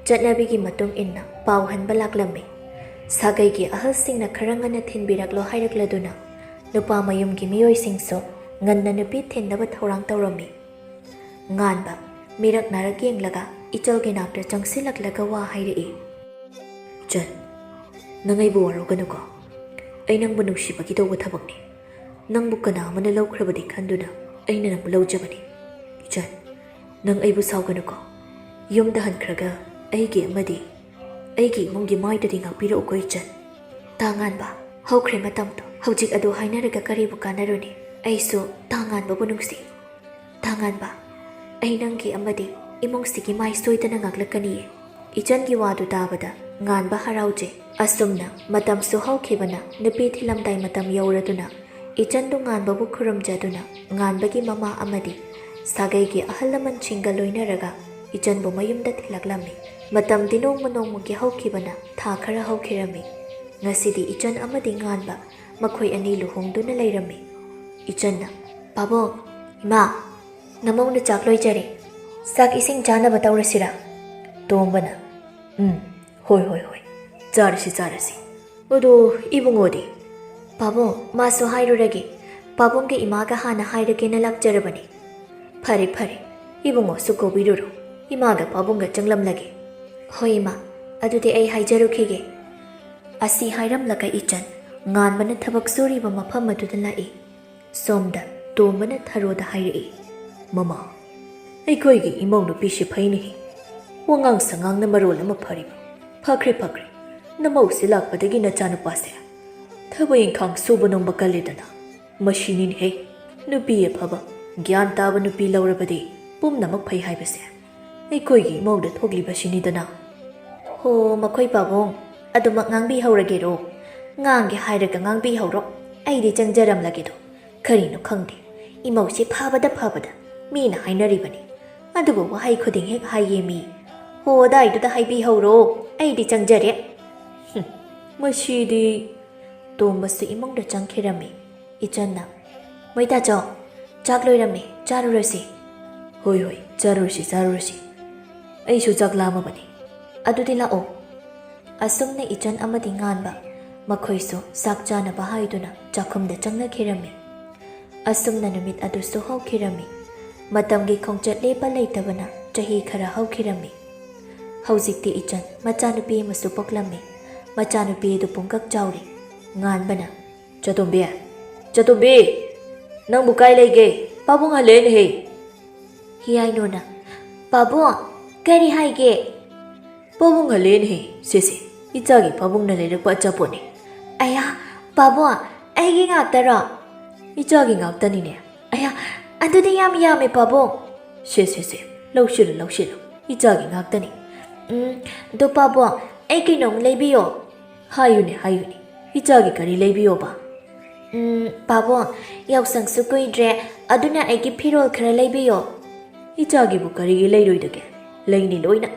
ꯆꯠꯅꯕꯤꯒꯤ ꯃꯇꯨꯡ ꯏꯟꯅ ꯄꯥꯎ ꯍꯟꯕ ꯂꯥꯛꯂꯝꯃꯤ꯫ ꯁꯥꯒꯩꯒꯤ ꯑꯍꯜꯁꯤꯡꯅ ꯈꯔ ꯉꯟꯅ ꯊꯤꯟꯕꯤꯔꯛꯂꯣ ꯍꯥꯏꯔꯛꯂꯗꯨꯅ ꯅꯨꯄꯥ ꯃꯌꯨꯝꯒꯤ ꯃꯤꯑꯣꯏꯁꯤꯡꯁꯨ ꯉꯟꯅ ꯅꯨꯄꯤ ꯊꯤꯟꯅꯕ ꯊꯧꯔꯥꯡ ꯇꯧꯔꯝꯃꯤ꯫ ꯉꯥꯟꯕ ꯃꯤꯔꯛ ꯅꯥꯔꯛ ꯌꯦꯡꯂꯒ ꯏꯆꯜꯒꯤ ꯅꯥꯛꯇ ꯆꯪꯁꯤꯜꯂꯛꯂꯒ ꯋꯥ ꯍꯥꯏꯔꯛꯏ꯫ "ꯏꯆꯟ, ꯅꯪ ꯑꯩꯕꯨ ꯋꯥꯔꯧꯒꯅꯨꯀꯣ꯫ ꯑꯩ ꯅꯪꯕꯨ ꯅꯨꯡꯁꯤꯕꯒꯤ ꯇꯧꯕ ꯊꯕꯛꯅꯤ꯫ ꯅꯪꯕꯨ ꯀꯅꯥ ꯑꯃꯅ ꯂꯧꯈ꯭ꯔꯕꯗꯤ ꯈꯟꯗꯨꯅ ꯑꯩꯅ ꯅꯪꯕꯨ ꯂꯧꯖꯕꯅꯤ꯫ ꯏꯆꯟ, ꯅꯪ ꯑꯩꯕꯨ ꯁꯥꯎꯒꯅꯨꯀꯣ꯫ ꯌꯨꯝꯗ ꯍꯟꯈ꯭ꯔꯒ ꯑꯩꯒꯤ ꯑꯃꯗꯤ ꯑꯩꯒꯤ ꯏꯃꯨꯡꯒꯤ ꯃꯥꯏꯗꯨꯗꯤ ꯉꯥꯛꯄꯤꯔꯛꯎꯀꯣ ꯏꯆꯟ꯫" "ꯇꯥꯉꯥꯟꯕ, ꯍꯧꯈ꯭ꯔꯦ ꯃꯇꯝꯗꯣ꯫ ꯍꯧꯖꯤꯛ ꯑꯗꯨ ꯍꯥꯏꯅꯔꯒ ꯀꯔꯤꯕꯨ ꯀꯥꯟꯅꯔꯨꯅꯤ? ꯑꯩꯁꯨ ꯇꯥꯉꯥꯟꯕꯕꯨ ꯅꯨꯡꯁꯤ꯫ ꯇꯥꯉꯥꯟꯕ, ꯑꯩ ꯅꯪꯒꯤ ꯑꯃꯗꯤ ꯏꯃꯨꯡꯁꯤꯒꯤ ꯃꯥꯏ ꯁꯣꯏꯗꯅ ꯉꯥꯛꯂꯛꯀꯅꯤꯌꯦ꯫" ꯏꯆꯟꯒꯤ ꯋꯥꯗꯨ ꯇꯥꯕꯗ ꯉꯥꯟꯕ ꯍꯔꯥꯎꯖꯩ꯫ ꯑꯁꯨꯝꯅ ꯃꯇꯝꯁꯨ ꯍꯧꯈꯤꯕꯅ ꯅꯨꯄꯤ ꯊꯤꯜꯂꯝꯗꯥꯏ ꯃꯇꯝ ꯌꯧꯔꯗꯨꯅ ꯏꯆꯟꯗꯨ ꯉꯥꯟꯕꯕꯨ ꯈꯨꯔꯨꯝꯖꯗꯨꯅ ꯉꯥꯟꯕꯒꯤ ꯃꯃꯥ ꯑꯃꯗꯤ ꯁꯥꯒꯩꯒꯤ ꯑꯍꯜ ꯂꯃꯟꯁꯤꯡꯒ ꯂꯣꯏꯅꯔꯒ ꯏꯆꯟꯕꯨ ꯃꯌꯨꯝꯗ ꯊꯤꯜꯂꯛꯂꯝꯃꯤ꯫ ꯃꯇꯝꯗꯤ ꯅꯣꯡꯃ ꯅꯣꯡꯃꯒꯤ ꯍꯧꯈꯤꯕꯅ ꯊꯥ ꯈꯔ ꯍꯧꯈꯤꯔꯝꯃꯤ꯫ ꯉꯁꯤꯗꯤ ꯏꯆꯟ ꯑꯃꯗꯤ ꯉꯥꯟꯕ ꯃꯈꯣꯏ ꯑꯅꯤ ꯂꯨꯍꯣꯡꯗꯨꯅ ꯂꯩꯔꯝꯃꯤ꯫ ꯏꯆꯟꯅ, "ꯄꯥꯕꯨꯡ, ꯏꯃꯥ, ꯅꯃꯧꯅ ꯆꯥꯛ ꯂꯣꯏꯖꯔꯦ꯫ ꯆꯥꯛ ꯏꯁꯤꯡ ꯆꯥꯅꯕ ꯇꯧꯔꯁꯤꯔꯥ?" ꯇꯣꯝꯕꯅ, "ꯎꯝ, ꯍꯣꯏ, ꯍꯣꯏ, ꯍꯣꯏ꯫ ꯆꯥꯔꯁꯤ, ꯆꯥꯔꯁꯤ꯫ ꯑꯗꯣ ꯏꯕꯨꯡꯉꯣꯗꯤ?" "ꯄꯥꯕꯨꯡ, ꯃꯥꯁꯨ ꯍꯥꯏꯔꯨꯔꯒꯦ꯫ ꯄꯥꯕꯨꯡꯒ ꯏꯃꯥꯒ ꯍꯥꯟꯅ ꯍꯥꯏꯔꯒꯦꯅ ꯂꯥꯛꯆꯔꯕꯅꯤ꯫" "ꯐꯔꯦ, ꯐꯔꯦ꯫ ꯏꯕꯨꯡꯉꯣꯁꯨ ꯀꯧꯕꯤꯔꯨꯔꯣ꯫ ꯏꯃꯥꯒ ꯄꯥꯕꯨꯡꯒ ꯆꯪꯂꯝꯂꯒꯦ꯫" "ꯍꯣꯏ, ꯏꯃꯥ꯫ ꯑꯗꯨꯗꯤ ꯑꯩ ꯍꯥꯏꯖꯔꯨꯈꯤꯒꯦ꯫" ꯑꯁꯤ ꯍꯥꯏꯔꯝꯂꯒ ꯏꯆꯟ ꯉꯥꯟꯕꯅ ꯊꯕꯛ ꯁꯨꯔꯤꯕ ꯃꯐꯝ ꯑꯗꯨꯗ ꯂꯥꯛꯏ꯫ ꯁꯣꯝꯗ ꯇꯣꯝꯕꯅ ꯊꯔꯣꯗ ꯍꯥꯏꯔꯛꯏ, "ꯃꯃꯥ, ꯑꯩꯈꯣꯏꯒꯤ ꯏꯃꯧ ꯅꯨꯄꯤꯁꯤ ꯐꯩꯅꯦꯍꯦ꯫ ꯋꯥꯉꯥꯡ ꯁꯉꯥꯡꯅ ꯃꯔꯣꯜ ꯑꯃ ꯐꯔꯤꯕ꯫ ꯐꯈ꯭ꯔꯦ, ꯐꯈ꯭ꯔꯦ꯫ ꯅꯃꯧꯁꯤ ꯂꯥꯛꯄꯗꯒꯤ ꯅꯆꯥꯅꯨꯄꯥꯁꯦ ꯊꯕꯛ ꯏꯪꯈꯥꯡ ꯁꯨꯕ ꯅꯣꯝꯕ ꯀꯜꯂꯦꯗꯅ꯫ ꯃꯁꯤꯅꯤꯅꯦꯍꯦ, ꯅꯨꯄꯤ ꯑꯐꯕ, ꯒ꯭ꯌꯥꯟ ꯇꯥꯕ ꯅꯨꯄꯤ ꯂꯧꯔꯕꯗꯤ ꯄꯨꯝꯅꯃꯛ ꯐꯩ ꯍꯥꯏꯕꯁꯦ꯫ ꯑꯩꯈꯣꯏꯒꯤ ꯏꯃꯧꯗ ꯊꯣꯛꯂꯤꯕꯁꯤꯅꯤꯗꯅ꯫" "ꯍꯣ, ꯃꯈꯣꯏ ꯄꯥꯕꯨꯡ, ꯑꯗꯨꯃꯛ ꯉꯥꯡꯕꯤꯍꯧꯔꯒꯦꯔꯣ? ꯉꯥꯡꯒꯦ ꯍꯥꯏꯔꯒ ꯉꯥꯡꯕꯤꯍꯧꯔꯣ꯫ ꯑꯩꯗꯤ ꯆꯪꯖꯔꯝꯂꯒꯦꯗꯣ꯫ ꯀꯔꯤꯅꯣ ꯈꯪꯗꯦ, ꯏꯃꯧꯁꯤ ꯐꯕꯗ ꯐꯕꯗ꯫ ꯃꯤꯅ ꯍꯥꯏꯅꯔꯤꯕꯅꯤ, ꯑꯗꯨꯕꯨ ꯋꯥꯍꯩ ꯈꯨꯗꯤꯡ ꯍꯦꯛ ꯍꯥꯏꯌꯦ ꯃꯤ꯫ ꯍꯣ, ꯑꯗꯥꯏꯗꯨꯗ ꯍꯥꯏꯕꯤꯍꯧꯔꯣ, ꯑꯩꯗꯤ ꯆꯪꯖꯔꯦ꯫ ꯍꯨꯝ, ꯃꯁꯤꯗꯤ꯫ ꯇꯣꯝꯕꯁꯨ ꯏꯃꯨꯡꯗ ꯆꯪꯈꯤꯔꯝꯃꯤ꯫ ꯏꯆꯟꯅ, "ꯃꯩꯇꯥꯆꯧ, ꯆꯥꯛ ꯂꯣꯏꯔꯝꯃꯦ, ꯆꯥꯔꯨꯔꯁꯤ꯫" "ꯍꯣꯏ, ꯍꯣꯏ, ꯆꯥꯔꯨꯔꯁꯤ, ꯆꯥꯔꯨꯔꯁꯤ꯫ ꯑꯩꯁꯨ ꯆꯥꯛ ꯂꯥꯝꯃꯕꯅꯤ꯫" "ꯑꯗꯨꯗꯤ ꯂꯥꯛꯑꯣ꯫" ꯑꯁꯨꯝꯅ ꯏꯆꯟ ꯑꯃꯗꯤ ꯉꯥꯟꯕ ꯃꯈꯣꯏꯁꯨ ꯆꯥꯛ ꯆꯥꯅꯕ ꯍꯥꯏꯗꯨꯅ ꯆꯥꯛꯈꯨꯝꯗ ꯆꯪꯅꯈꯤꯔꯝꯃꯤ꯫ ꯑꯁꯨꯝꯅ ꯅꯨꯃꯤꯠ ꯑꯗꯨꯁꯨ ꯍꯧꯈꯤꯔꯝꯃꯤ꯫ ꯃꯇꯝꯒꯤ ꯈꯣꯡꯆꯠ ꯂꯦꯞꯄ ꯂꯩꯇꯕꯅ ꯆꯍꯤ ꯈꯔ ꯍꯧꯈꯤꯔꯝꯃꯤ꯫ ꯍꯧꯖꯤꯛꯇꯤ ꯏꯆꯟ ꯃꯆꯥꯅꯨꯄꯤ ꯑꯃꯁꯨ ꯄꯣꯛꯂꯝꯃꯤ꯫ ꯃꯆꯥꯅꯨꯄꯤ ꯑꯗꯨ ꯄꯨꯡꯀꯛ ꯆꯥꯎꯔꯦ꯫ ꯉꯥꯟꯕꯅ, "ꯆꯇꯣꯝꯕꯤ, ꯆꯇꯣꯝꯕꯤ, ꯅꯪꯕꯨ ꯀꯥꯏ ꯂꯩꯒꯦ? ꯄꯥꯕꯨꯡ ꯍꯜꯂꯦꯅꯦꯍꯦ!" ꯍꯤꯌꯥꯏꯅꯨꯅ, "ꯄꯥꯕꯨꯡ, ꯀꯔꯤ ꯍꯥꯏꯒꯦ?" "ꯄꯥꯕꯨꯡ ꯍꯜꯂꯦꯅꯦꯍꯦ, ꯁꯦ ꯁꯦ, ꯏꯆꯥꯒꯤ ꯄꯥꯕꯨꯡꯅ ꯂꯩꯔꯛꯄ ꯑꯆꯥꯄꯣꯠꯅꯦ꯫" "ꯑꯌꯥ, ꯄꯥꯕꯨꯡ, ꯑꯩꯒꯤ ꯉꯥꯛꯇꯔꯣ?" "ꯏꯆꯥꯒꯤ ꯉꯥꯛꯇꯅꯤꯅꯦ꯫" "ꯑꯌꯥ, ꯑꯗꯨꯗꯤ ꯌꯥꯝ ꯌꯥꯝꯃꯦ ꯄꯥꯕꯨꯡ꯫" "ꯁꯦ ꯁꯦ ꯁꯦ, ꯂꯧꯁꯤꯜꯂꯨ ꯂꯧꯁꯤꯜꯂꯨ, ꯏꯆꯥꯒꯤ ꯉꯥꯛꯇꯅꯤ꯫" "ꯎꯝ, ꯑꯗꯣ ꯄꯥꯕꯨꯡ, ꯑꯩ ꯀꯩꯅꯣꯝ ꯂꯩꯕꯤꯌꯣ꯫" "ꯍꯥꯏꯌꯨꯅꯦ ꯍꯥꯏꯌꯨꯅꯦ, ꯏꯆꯥꯒꯤ ꯀꯔꯤ ꯂꯩꯕꯤꯌꯣꯕ?" "ꯎꯝ, ꯄꯥꯕꯨꯡ, ꯌꯥꯎꯁꯪꯁꯨ ꯀꯨꯏꯗ꯭ꯔꯦ, ꯑꯗꯨꯅ ꯑꯩꯒꯤ ꯐꯤꯔꯣꯜ ꯈꯔ ꯂꯩꯕꯤꯌꯣ꯫" "ꯏꯆꯥꯒꯤꯕꯨ ꯀꯔꯤꯒꯤ ꯂꯩꯔꯣꯏꯗꯒꯦ? ꯂꯩꯅꯤ ꯂꯣꯏꯅ꯫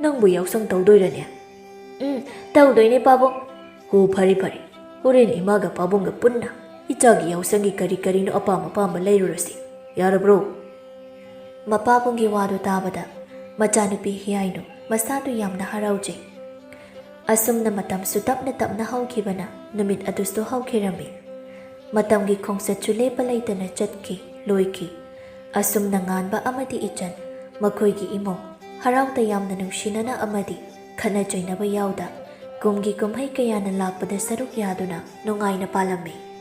ꯅꯪꯕꯨ ꯌꯥꯎꯁꯪ ꯇꯧꯗꯣꯏꯔꯅꯦ?" "ꯎꯝ, ꯇꯧꯗꯣꯏꯅꯦ ꯄꯥꯕꯨꯡ꯫" "ꯍꯣ, ꯐꯔꯦ ꯐꯔꯦ, ꯍꯣꯔꯦꯟ ꯏꯃꯥꯒ ꯄꯥꯕꯨꯡꯒ ꯄꯨꯟꯅ ꯏꯆꯥꯒꯤ ꯌꯥꯎꯁꯪꯒꯤ ꯀꯔꯤ ꯀꯔꯤꯅꯣ ꯑꯄꯥꯝ ꯑꯄꯥꯝꯕ ꯂꯩꯔꯨꯔꯁꯤ꯫ ꯌꯥꯔꯕ꯭ꯔꯣ?" ꯃꯄꯥꯕꯨꯡꯒꯤ ꯋꯥꯗꯨ ꯇꯥꯕꯗ ꯃꯆꯥꯅꯨꯄꯤ ꯍꯤꯌꯥꯏꯅꯨ ꯃꯁꯥꯗꯨ ꯌꯥꯝꯅ ꯍꯔꯥꯎꯖꯩ꯫ ꯑꯁꯨꯝꯅ ꯃꯇꯝꯁꯨ ꯇꯞꯅ ꯇꯞꯅ ꯍꯧꯈꯤꯕꯅ ꯅꯨꯃꯤꯠ ꯑꯗꯨꯁꯨ ꯍꯧꯈꯤꯔꯝꯃꯤ꯫ ꯃꯇꯝꯒꯤ ꯈꯣꯡꯆꯠꯁꯨ ꯂꯦꯞꯄ ꯂꯩꯇꯅ ꯆꯠꯈꯤ, ꯂꯣꯏꯈꯤ꯫ ꯑꯁꯨꯝꯅ ꯉꯥꯟꯕ ꯑꯃꯗꯤ ꯏꯆꯟ, ꯃꯈꯣꯏꯒꯤ ꯏꯃꯨꯡ ꯍꯔꯥꯎ ꯇꯌꯥꯝꯅ ꯅꯨꯡꯁꯤꯅꯅ ꯑꯃꯗꯤ ꯈꯠꯅ ꯆꯩꯅꯕ ꯌꯥꯎꯗ ꯀꯨꯝꯒꯤ ꯀꯨꯝꯍꯩ ꯀꯌꯥꯅ ꯂꯥꯛꯄꯗ ꯁꯔꯨꯛ ꯌꯥꯗꯨꯅ ꯅꯨꯡꯉꯥꯏꯅ ꯄꯥꯜꯂꯝꯃꯤ꯫